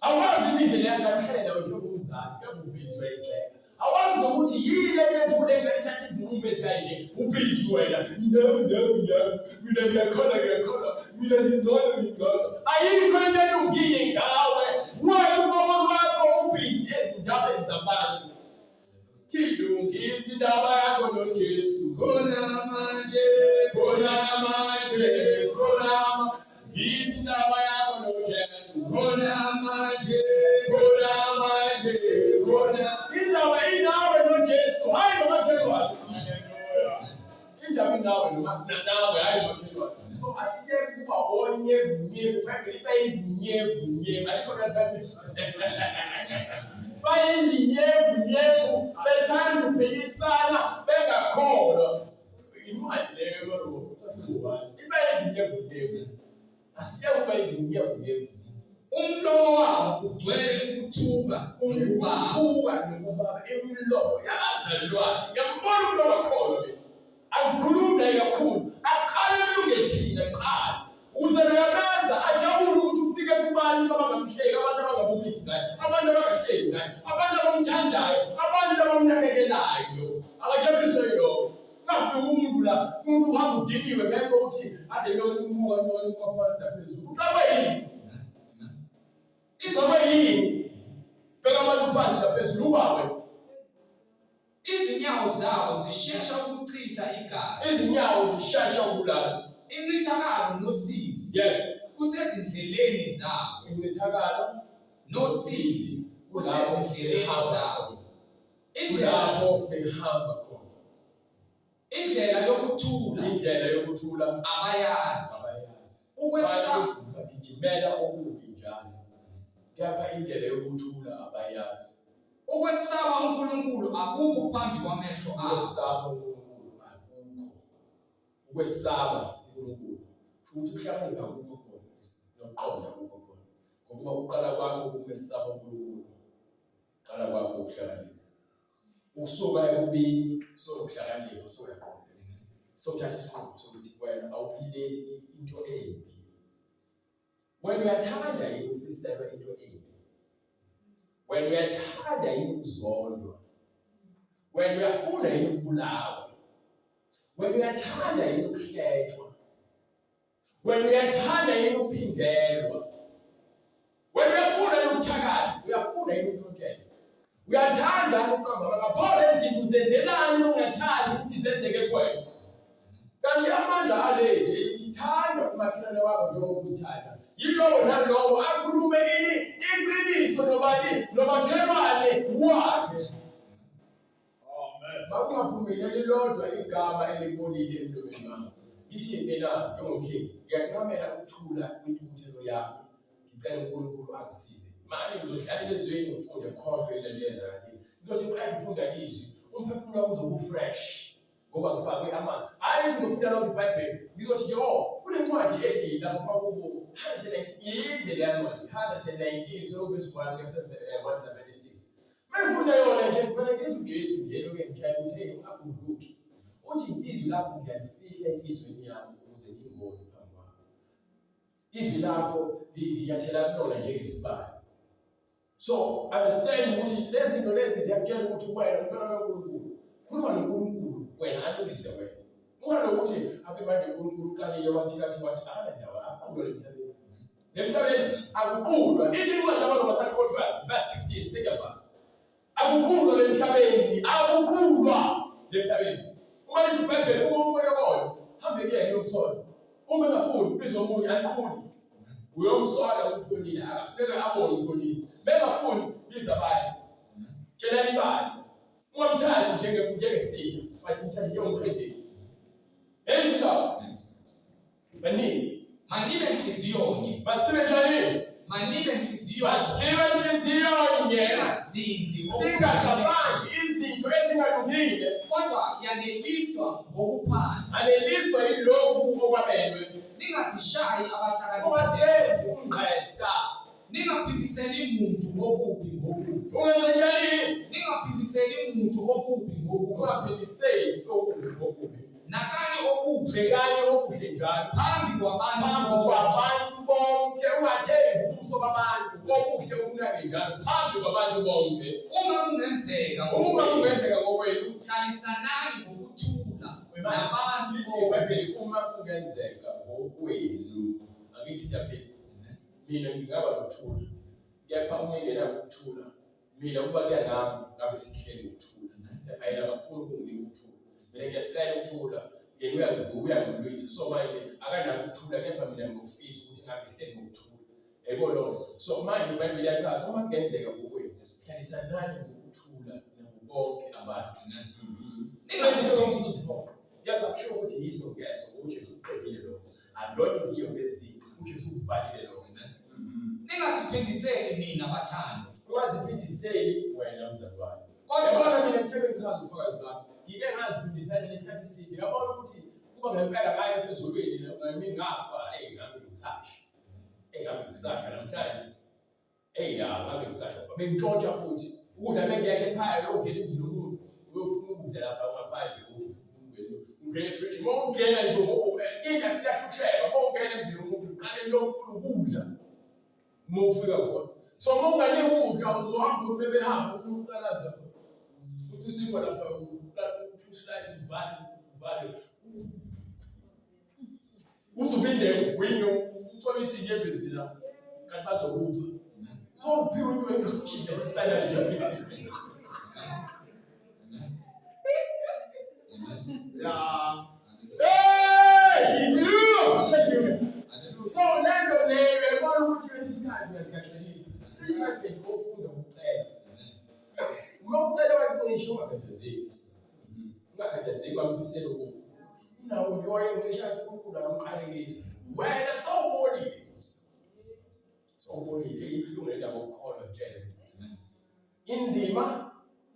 Awazi ibize leya ngane uhlale nayo njengomzali kepha ubhizi uyayigxeka. Awazi nokuthi yini le nto kule ngane ithatha izinqumo ezikanje. Ubhizi wena. No no no. Mina ngiyakholwa ngiyakholwa. Mina ngingcono ngingcono. Ayikho into elungile ngawe. Wena uqobo lwakho ubhizi ezindabeni zabantu. Thilungisa indaba yakho noJesu. Khona manje, khona manje, khona lungisa indaba yakho noJesu. Khona manje, khona manje, khona indaba inawe noJesu, hayi nomakhelwane. Indaba inawe noma nawe hayi nomakhelwane. So asiyeke ukuba onyevu nyevu, iBhayibheli bayizinyevu nyevu. Alikho iBhayibheli. Bayizinyevu nyevu bethanda ukuphikisana bengakholwa. Incwadi leyo yoloko futhi akubani. Ibayizinyevu nyevu. Asiyeke ukuba izinyevu nyevu. Umlomo wabo ugcwele ukuthuka nokubaba. Ukuthuka nokubaba imilomo yabazalwane. Ngiyambona umuntu ongakholwa mina. Angikhulumi naye kakhulu. Aqale kulunge thina kuqala. Ukuze uyamenza ajabule ukuthi ufike kubantu abangamhleki, abantu abangabukisi ngaye, abantu abangahleki ngaye, abantu abamthandayo, abantu abamnakekelayo. Akajabuliswe yilokho. Ngafika umuntu la, umuntu uhamba udiniwe ngenxa yokuthi athi lokho imuka lokho imuka phansi naphezulu. Uxakwe yini? Izoba yini? Bheka abantu phansi naphezulu ubawe. Izinyawo zabo zishesha ukuchitha igazi. Izinyawo zishesha ukubulala. Incithakalo nosizi. Yes. Kusezindleleni zabo. Incithakalo nosizi kusezindleleni zabo. Indlela behamba khona. Indlela yokuthula. Indlela yokuthula abayazi. Abayazi. Ukwesaba bagijimela okubi njalo. Kepha indlela yokuthula abayazi. Ukwesaba uNkulunkulu akukho phambi kwamehlo abo. Ukwesaba uNkulunkulu akukho. Ukwesaba uNkulunkulu ukuthi ukuhlakanipha akukho kubona nokuqonda akukho kubona. Ngokuba ukuqala kwakho ukumesaba uNkulunkulu, qala kwakho ukuhlakanipha. Ukusuka ekubini sokuhlakanipha sokuyaqonda. Sokuthatha isinqumo sokuthi wena awuphileli into embi. Wena uyathanda yini ufiselwa into embi? Wena uyathanda yini ukuzondwa? Wena uyafuna yini ukubulawa? Wena uyathanda yini ukuhletshwa? Wena uyathanda yini ukuphindelwa? Wena uyafuna yini ukuthakatha? Uyafuna yini ukuntshontshelwa? Uyathanda ukuqamba amanga? Pho lezi zinto uzenzelani ungathandi ukuthi zenzeke kuwena? Kanti amandla alezwi elithi thanda umakhelwane wakho njengoba uzithanda, yilowo nalowo akhulume ini iqiniso nobani nomakhelwane wakhe. Amen. Makungaphumile lilodwa igama elibolile emlomeni wami. Ngithi mina njengomhleli ngiyancamela ukuthula kwintukuthelo yami. Ngicela uNkulunkulu angisize. Manje ngizohlala ezweni ngifunde khohlwe ile nto eyenzakalile. Ngizothi ngiqeda ukufunda izwi, umphefumulo wami uzobe ufresh ngoba ngifakwe amanzi. Hhayi ukuthi ngizofunda lonke iBhayibheli. Ngizothi nje oh kunencwadi ethi lapha kwakubo 119 yinde leya ncwadi 119 so verse 1 176. Mengifunda yona nje kufanele ngizwe uJesu nje lokho engitshela ukuthi hey ungagudluki. Uthi izwi lakho ngiyalifihla enhliziyweni yami ukuze ngingoni phambi kwakho. Izwi lakho linyathela kulona njengesibani. So understand ukuthi lezi zinto lezi ziyakutshela ukuthi wena umntwana kaNkulunkulu. Khuluma noNkulunkulu wena alungise wena. Ungalokuthi ake manje uNkulunkulu uqalile wathi kathi wathi akanandawo aqulwe emhlabeni. Emhlabeni akuqulwa. Ithi incwadi yabaRoma sahluko 12 verse 16 sekuyavala. Akuqulwa lemhlabeni, akuqulwa lemhlabeni. Uma lithi iBhayibheli uma umfowenu okoyo, hambe kuyena uyomsola. Uma engafuni biza omunye aniquli. Uyomsola ukuthi ulile, akafuneka abone ukuthi ulile. Bengafuni biza abanye. Tshela ibandla. Ungamthathi njenge njengesitha, bathi mthathe njengomhedeni. Ezindaba. Baningi. Manibe nhliziyonye. Masibe njani? Manibe nhliziyo. Masibe nhliziyonye. Singazindli. Singacabangi izinto ezingalungile. Kodwa yaneliswa ngokuphansi. Aneliswa yilokhu okwabelwe. Ningazishayi abahlakaniphileyo. Ungazenzi ungqesta. Ningaphindiseli muntu okubi ngokubi. Ungenze njani? Ningaphindiseli muntu okubi ngokubi. Ungaphindiseli okubi ngokubi. Nakani okuhle. Bhekani okuhle njalo. Phambi kwabantu. Phambi kwabantu bonke. Ungathengi ubuso babantu. Okuhle ukunake njalo phambi kwabantu bonke. Uma kungenzeka. Uma kungenzeka ngokwenu. Hlalisanani ngokuthula nabantu. Lithi iBhayibheli uma kungenzeka ngokwenu. Angithi siyaphila. Mina ngingaba nokuthula, kepha uma engenako ukuthula, mina ukuba kuya nami ngabe sihleli ngokuthula. Kepha yena akafuni ukunginika ukuthula. Mina ngiyacela ukuthula, yena uyangiduka, uyangilwisa. So manje akanako ukuthula, kepha mina ngokufisa ukuthi ngabe sihleli ngokuthula. Yayibona loo nto? So manje iBhayibheli liyachaza uma kungenzeka ngokwenu, hlalisanani ngokuthula nabo bonke abantu. Ningazinto uzoziphoqa. Kepha kusho ukuthi yiso ngeso, uJesu uqedile lokho. Akulona iziyo ngezinto. uJesu ukuvalile lokho. Ningaziphindiseli nina bathando. Ungaziphindiseli wena mzalwane. Kodwa yabona mina ngithe bengichaza ubufakazi bami. Ngike ngaziphindisela isikhathi eside. Yabona ukuthi kuba ngempela ngaya ezulwini nami ngafa, eyi ngabe ngisasha. Eyi ngabe ngisasha namhlanje. Eyi ya ngabe ngisasha. Bengintshontsha futhi. Ukudla bengekho ekhaya uyongena emzini womuntu uyofuna ukudla lapha ngaphandle ungena efrijini. Uma ungena nje inkinga kuyahlusheka uma ungena emzini womuntu uqale into yokufuna ukudla uma ufika khona. So uma unganika ukudla uzohamba uthi bebehamba uqalaza futhi isinkwa lapha two slice uvale uvale uzuphinde ugwinye ucwabise inyembezi la kanti bazokupha so uphiwe into enojile sisala nje. Yeah. Hey! Hallelujah! So lento leyo uyabona ukuthi kwesinye isikhathi uyazikhathalisa. IBhayibheli ofunda ukucela. Uma ucela wakucisha ungakhathazeki. Ungakhathazeki wamfisela ukufa. Unawo nje wayencisha athi uNkulunkulu akamqalekisa. Wena sawubonile. Sawubonile ibuhlungu le ndaba yokukholwa nje. Inzima,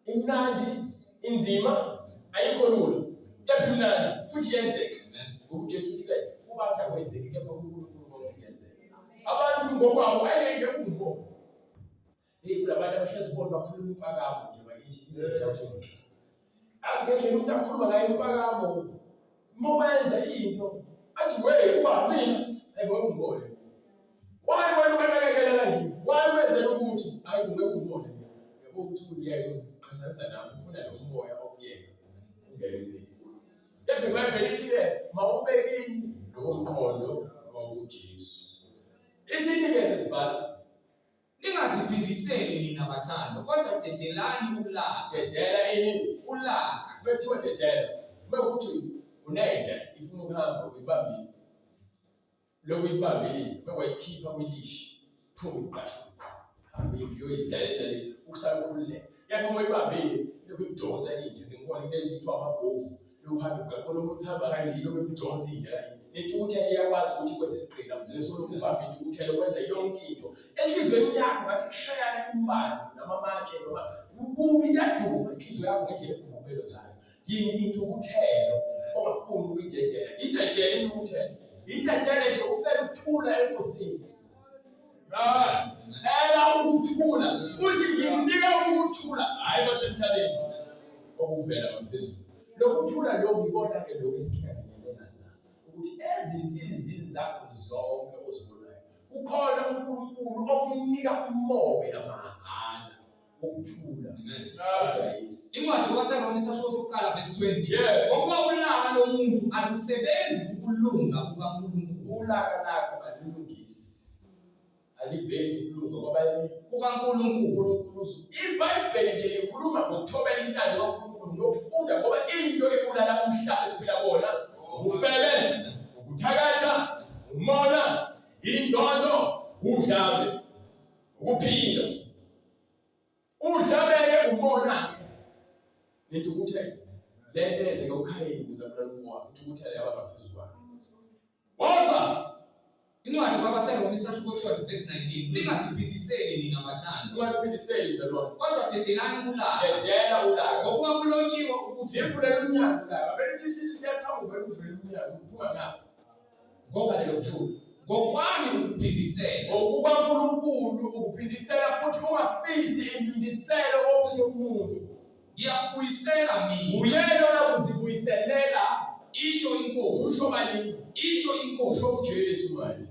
imnandi, inzima, ayikho lula. Kepha imnandi futhi yenzeka. Ngoba uJesu uthi ke kubantu akwenzeki kepha kuNkulunkulu konke kuyenzeka. Abantu ngokwabo ayeke ungibona. Hey kulabantu abahlezi bona bakhuluma impakamo nje bakithi izinto. Azi ngendlela umuntu akhuluma ngayo impakamo. Uma wenza into athi we uba mina ayibo ungibone. Why wena ubanakekela kanje? Why wenzela ukuthi hayi ungeke ungibone. Yabo ukuthi uyeke uziqhathanisa nami ufuna lo moya okuyena. Ungeke kumina. Kepha iBhayibheli lithi-ke mawubekini lowo mqondo wawuJesu. Ithini-ke sesibhala? Ningaziphindiseli nina bathandwa, kodwa dedelani ulaka. Dedela ini? Ulaka. Bekuthiwa dedela. Bekuthi unenja ifuna ukuhamba uyibambile. Lokhu uyibambile inja, bekwayikhipha kwilishi. Phuma iqasha. Hambe uyoyidlalela le usakhululeka. Kepha uma uyibambile lokhu ikudonsa inja ngibona kunezithiwa amagovu. Lokhu hamba emgaqweni umuntu uhamba kanje lokhu ikudonsa inja kanje. Nentukuthelo iyakwazi ukuthi ikwenze isigqila ugcine solokhu ubambe intukuthelo kwenza yonke into. Enhliziyweni yakho ngathi kushayana imibani noma amatshe noma kubi kuyaduma inhliziyo yakho ngendlela eguqubelo zayo. Yini intukuthelo ongafuni ukuyidedela? Idedele intukuthelo. Idedele nje ucela ukuthula enkosini. Cela ukuthula futhi nginika ukuthula hhayi basemhlabeni okuvela ngaphezulu. Lokuthula lokhu ikona-ke lokhu esihlanganyele la ukuthi ezinsizini zakho zonke ozibonayo kukhona uNkulunkulu okunika umoya mahhala wokuthula. Awudayisi. Incwadi kwabaseRoma isahluko sokuqala verse 20. Yes. Ngokuba ulaka lomuntu alusebenzi ukulunga kukaNkulunkulu. Ulaka lakho alulungisi. Alivezi ukulunga kwabanye kukaNkulunkulu. uNkulunkulu. IBhayibheli nje likhuluma ngokuthobela intando kaNkulunkulu nokufunda ngoba into ebulala umhlaba esiphila kuwona ubufebe, ukuthakatha, umona, inzondo, udlame, ukuphinga. Udlame-ke umona-ke nentukuthelo. Le nto eyenzeka uKhayini ukuze abulale umfowabo, intukuthelo yaba ngaphezu kwakhe. Woza! Incwadi kwabaseRoma isahluko 12 verse 19. Ningaziphindiseli nina bathandi, Ungaziphindiseli mzalwane. kodwa dedelani ulaka. Dedela ulaka. Ngokuba kulotshiwe ukuthi Zivulele umnyango ulaka. Belithi liyaqhamuka uvule umnyango uphuma ngapha. Ngosale lokuthula. ngokwami ukuphindisela, Ngokuba uNkulunkulu ukuphindisela futhi ungafisi impindiselo komunye umuntu. ngiyakubuyisela mina, Uyena oyakuzibuyiselela isho inkosi, usho bani? isho inkosi. Usho uJesu manje.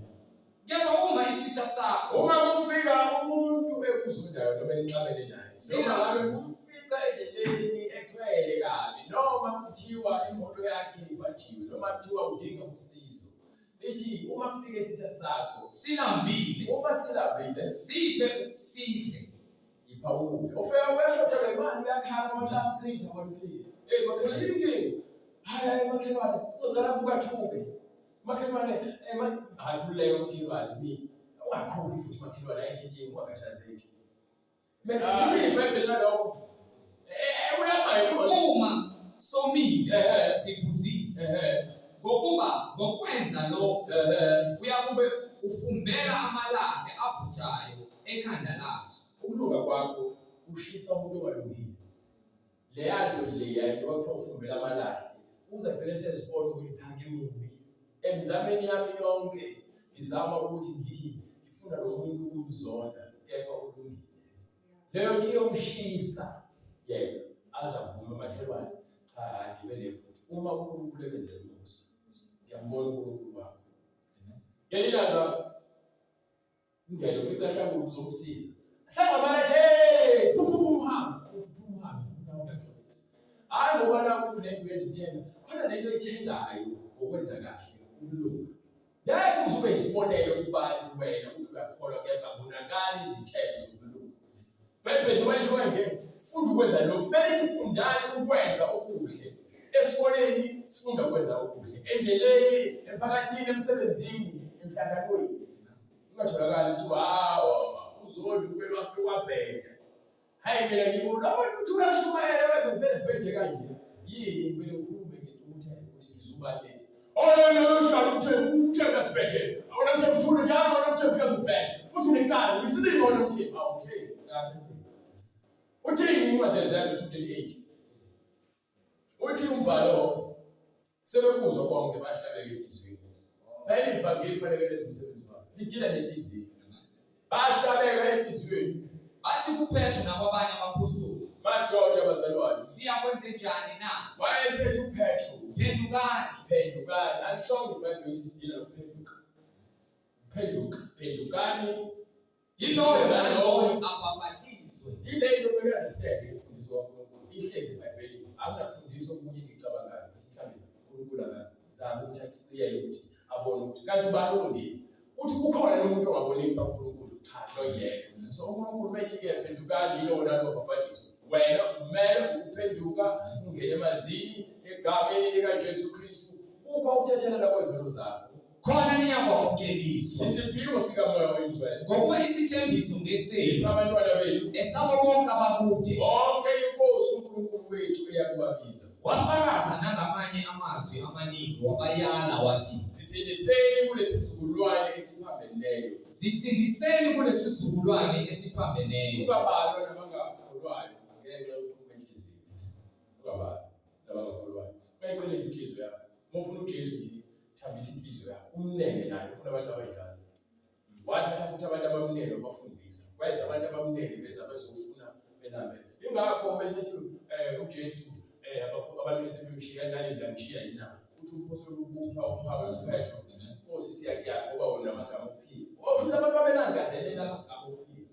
Kepha uma isitha sakho Uma kufika umuntu ekuzondayo noma enixabene naye, noma ngabe kumfica endleleni ethwele kabi, noma kuthiwa imoto yakhe ibhajiwe, noma kuthiwa udinga usizo, lithi uma kufika isitha sakho, silambile, uma silambile, siphe sidle. ipha ukudla. Ufika uyashodelwa imali, uyakhala abantu lamchitha wena ufike. Hey makhelwane yini inkinga? Hayi hayi makhelwane, uzocela bukathuke. Makhelwane, eh hayi khululeka makhelwane mi. Ungakhuli futhi makhelwane ayikho inkinga ungakhathazeki. Bese lithi iBhayibheli ngalokho. Eh uyabhayibheli. Uma somile Ehhe. siphuzise, Ehhe. ngokuba ngokwenza lokho Ehhe. uyakube ufumbela amalahle avuthayo ekhanda laso. Ukulunga kwakho kushisa umuntu ongalungile. Leya nto leya njengoba kuthiwa ufumbela amalahle, uze agcine sezibona ukuthi cha ngimubi. Emizameni yami yonke ngizama ukuthi ngithi ngifuna lo muntu ukumzonda kepha ulungile. Leyo nto iyomshisa yena aze avume makhelwane cha ngibe nephutha. Uma uNkulunkulu ekwenzela umusa, ngiyambona uNkulunkulu wakho. Ngelinye ilanga Ungene ufica hlangulu uzomsiza. Sengamane ethi hey phuphu uhambe, uphuphu uhambe futhi ungaxolisi. Hayi ngoba nakho lento yenza uthenga, khona lento oyithengayo ngokwenza kahle ukulunga. Ngeke uze ube isibonelo kubantu wena uthi uyakholwa kepha bonakala izithelo zokulunga. IBhayibheli njengoba lisho kanje, funda ukwenza lokhu. Belithi fundani ukwenza okuhle. Esikoleni sifunda ukwenza okuhle endleleni, emphakathini, emsebenzini, emhlanganweni. Ungatholakali kuthiwa hawa uZondi uvele wafika wabheda. Hayi mina ngibona abantu uthi uyashumayela wena vele bheje kanje. Yini vele ukhulume ngentukuthelo ukuthi ngizubalethe. Oh no no uhlala umthembu umthembu asibheje. Awona mthembu uthule njalo awona mthembu uyazi ubheje. Futhi unenkani uyisilima wona mthembu. Awuhle kahle. Uthini incwadi yeZenzo 2:38? Uthi umbhalo sebekuzwa konke bahlabeke enhliziyweni. Vele ivangeli kufanele lenze umsebenzi walo. Lidila nenhliziyo. Bahlabeka enhliziyweni. Bathi kuPetru nakwabanye abaphostoli, Madoda bazalwane, siyakwenze njani na? Wayesethi uPetru, Phendukani, phendukani. Alishongo iBhayibheli ukuthi sidila nokuphenduka. Phenduka, phendukani. Yiloyo naloyo abhaphathizwe. Ile nto kumele understand imfundiso kaNkulunkulu ihlezi eBhayibhelini. Akunakufundisa okunye engikucabangayo ukuthi mhlawumbe uNkulunkulu akazami ukuthi aciciyele ukuthi abone ukuthi kanti ubani olungile. Uthi kukhona umuntu ongabonisa uNkulunkulu cha lo yedwa. So uNkulunkulu methi-ke phendukani yilowo nalowo abhabhadiswe. Wena kumele ukuphenduka ungene emanzini egameni likaJesu Kristu kukho ukuthethelela kwezono zakho. Khona niyakwamukeliswa. Isiphiwo sikaMoya oyiNgcwele. Ngokuba isithembiso ngesenu. Esabantwana benu. Esabo bonke abakude. Bonke iNkosi uNkulunkulu wethu eyakubabiza. Wafakaza nangamanye amazwi amaningi wabayala wathi. Zisindiseni kulesi sizukulwane esiphambeneyo. Zisindiseni kulesi sizukulwane esiphambeneyo. Ungabalwa nabangakholwayo ngenxa yokuphuma enhliziyo. Ungabalwa nabangakholwayo. Mayiqinise inhliziyo yakho. Uma ufuna uJesu nje thambisa inhliziyo yakho umnene naye ufuna abantu abanjalo wathatha futhi abantu abamnene wabafundisa kweza abantu abamnene beza bezofuna benambe ingakho besethi eh uJesu eh abantu sebemshiya nani ngiyangishiya yini na uthi umphostoli ukupha uPawulu uPetro Nkosi siyakuyala ngoba wona amagama okuphila osho abantu babelangazelela amagama okuphila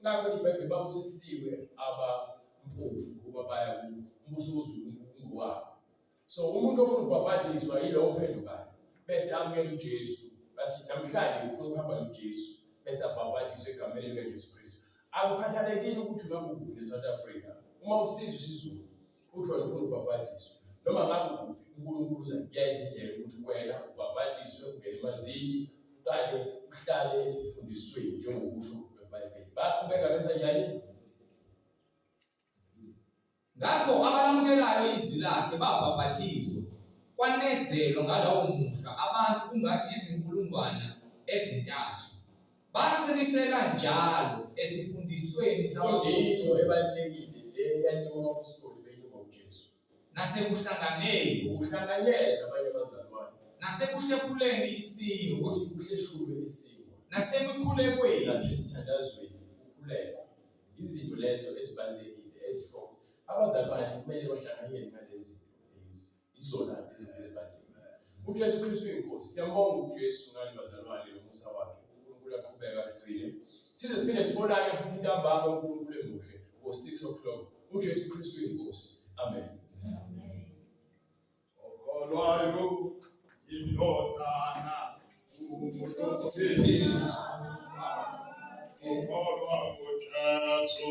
ngakho iBhayibheli babusisiwe abampofu ngoba baya kumbuso wezulu ungowabo. So umuntu ofuna ukubhabhadiswa yilowo ophendukayo bese amukela uJesu bathi namhlanje ngifuna ukuhamba noJesu bese abhabhadiswe egameni likaJesu Kristu. Akukhathalekile ukuthi ngabe ukuphi neSouth Africa. Uma usizwa isiZulu uthi wena ufuna ukubhabhadiswa noma ngabe ukuphi uNkulunkulu uzakuyenza indlela ukuthi wena ubhabhadiswe ungene emanzini uqale uhlale esifundisweni njengokusho kweBhayibheli. Baqhubeka benza njani? Ngakho abalamukelayo izwi lakhe babhaphathizwa, kwanezelwa ngalowo muhla abantu kungathi izinkulungwana ezintathu. Baqiniseka njalo esifundisweni Imfundiso sabaphostoli ebalulekile le eyanikwa abaphostoli benikwa uJesu. nasekuhlanganeni, Ukuhlanganyela nabanye abazalwane, nasekuhlephuleni isinkwa, ukuthi kuhleshulwe isinkwa, nasemikhulekweni. nasemthandazweni kukhulekwe. Izinto lezo ezibalulekile ezisho ukuthi abazalwane kumele bahlanganyele ngalezi zinto lezi. Izona izinto ezibalulekile. UJesu Kristu uyinkosi. Siyambonga uJesu ngani bazalwane nomusa wakhe. uNkulunkulu aqhubeke asigcine. Size siphinde sibonane futhi ntambama uNkulunkulu emuhle ngo-6 o'clock. UJesu Kristu uyinkosi. Amen. Okholwayo indodana unokuphila. Okholwa kuJesu.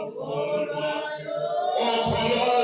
Okholwayo. Okholwayo.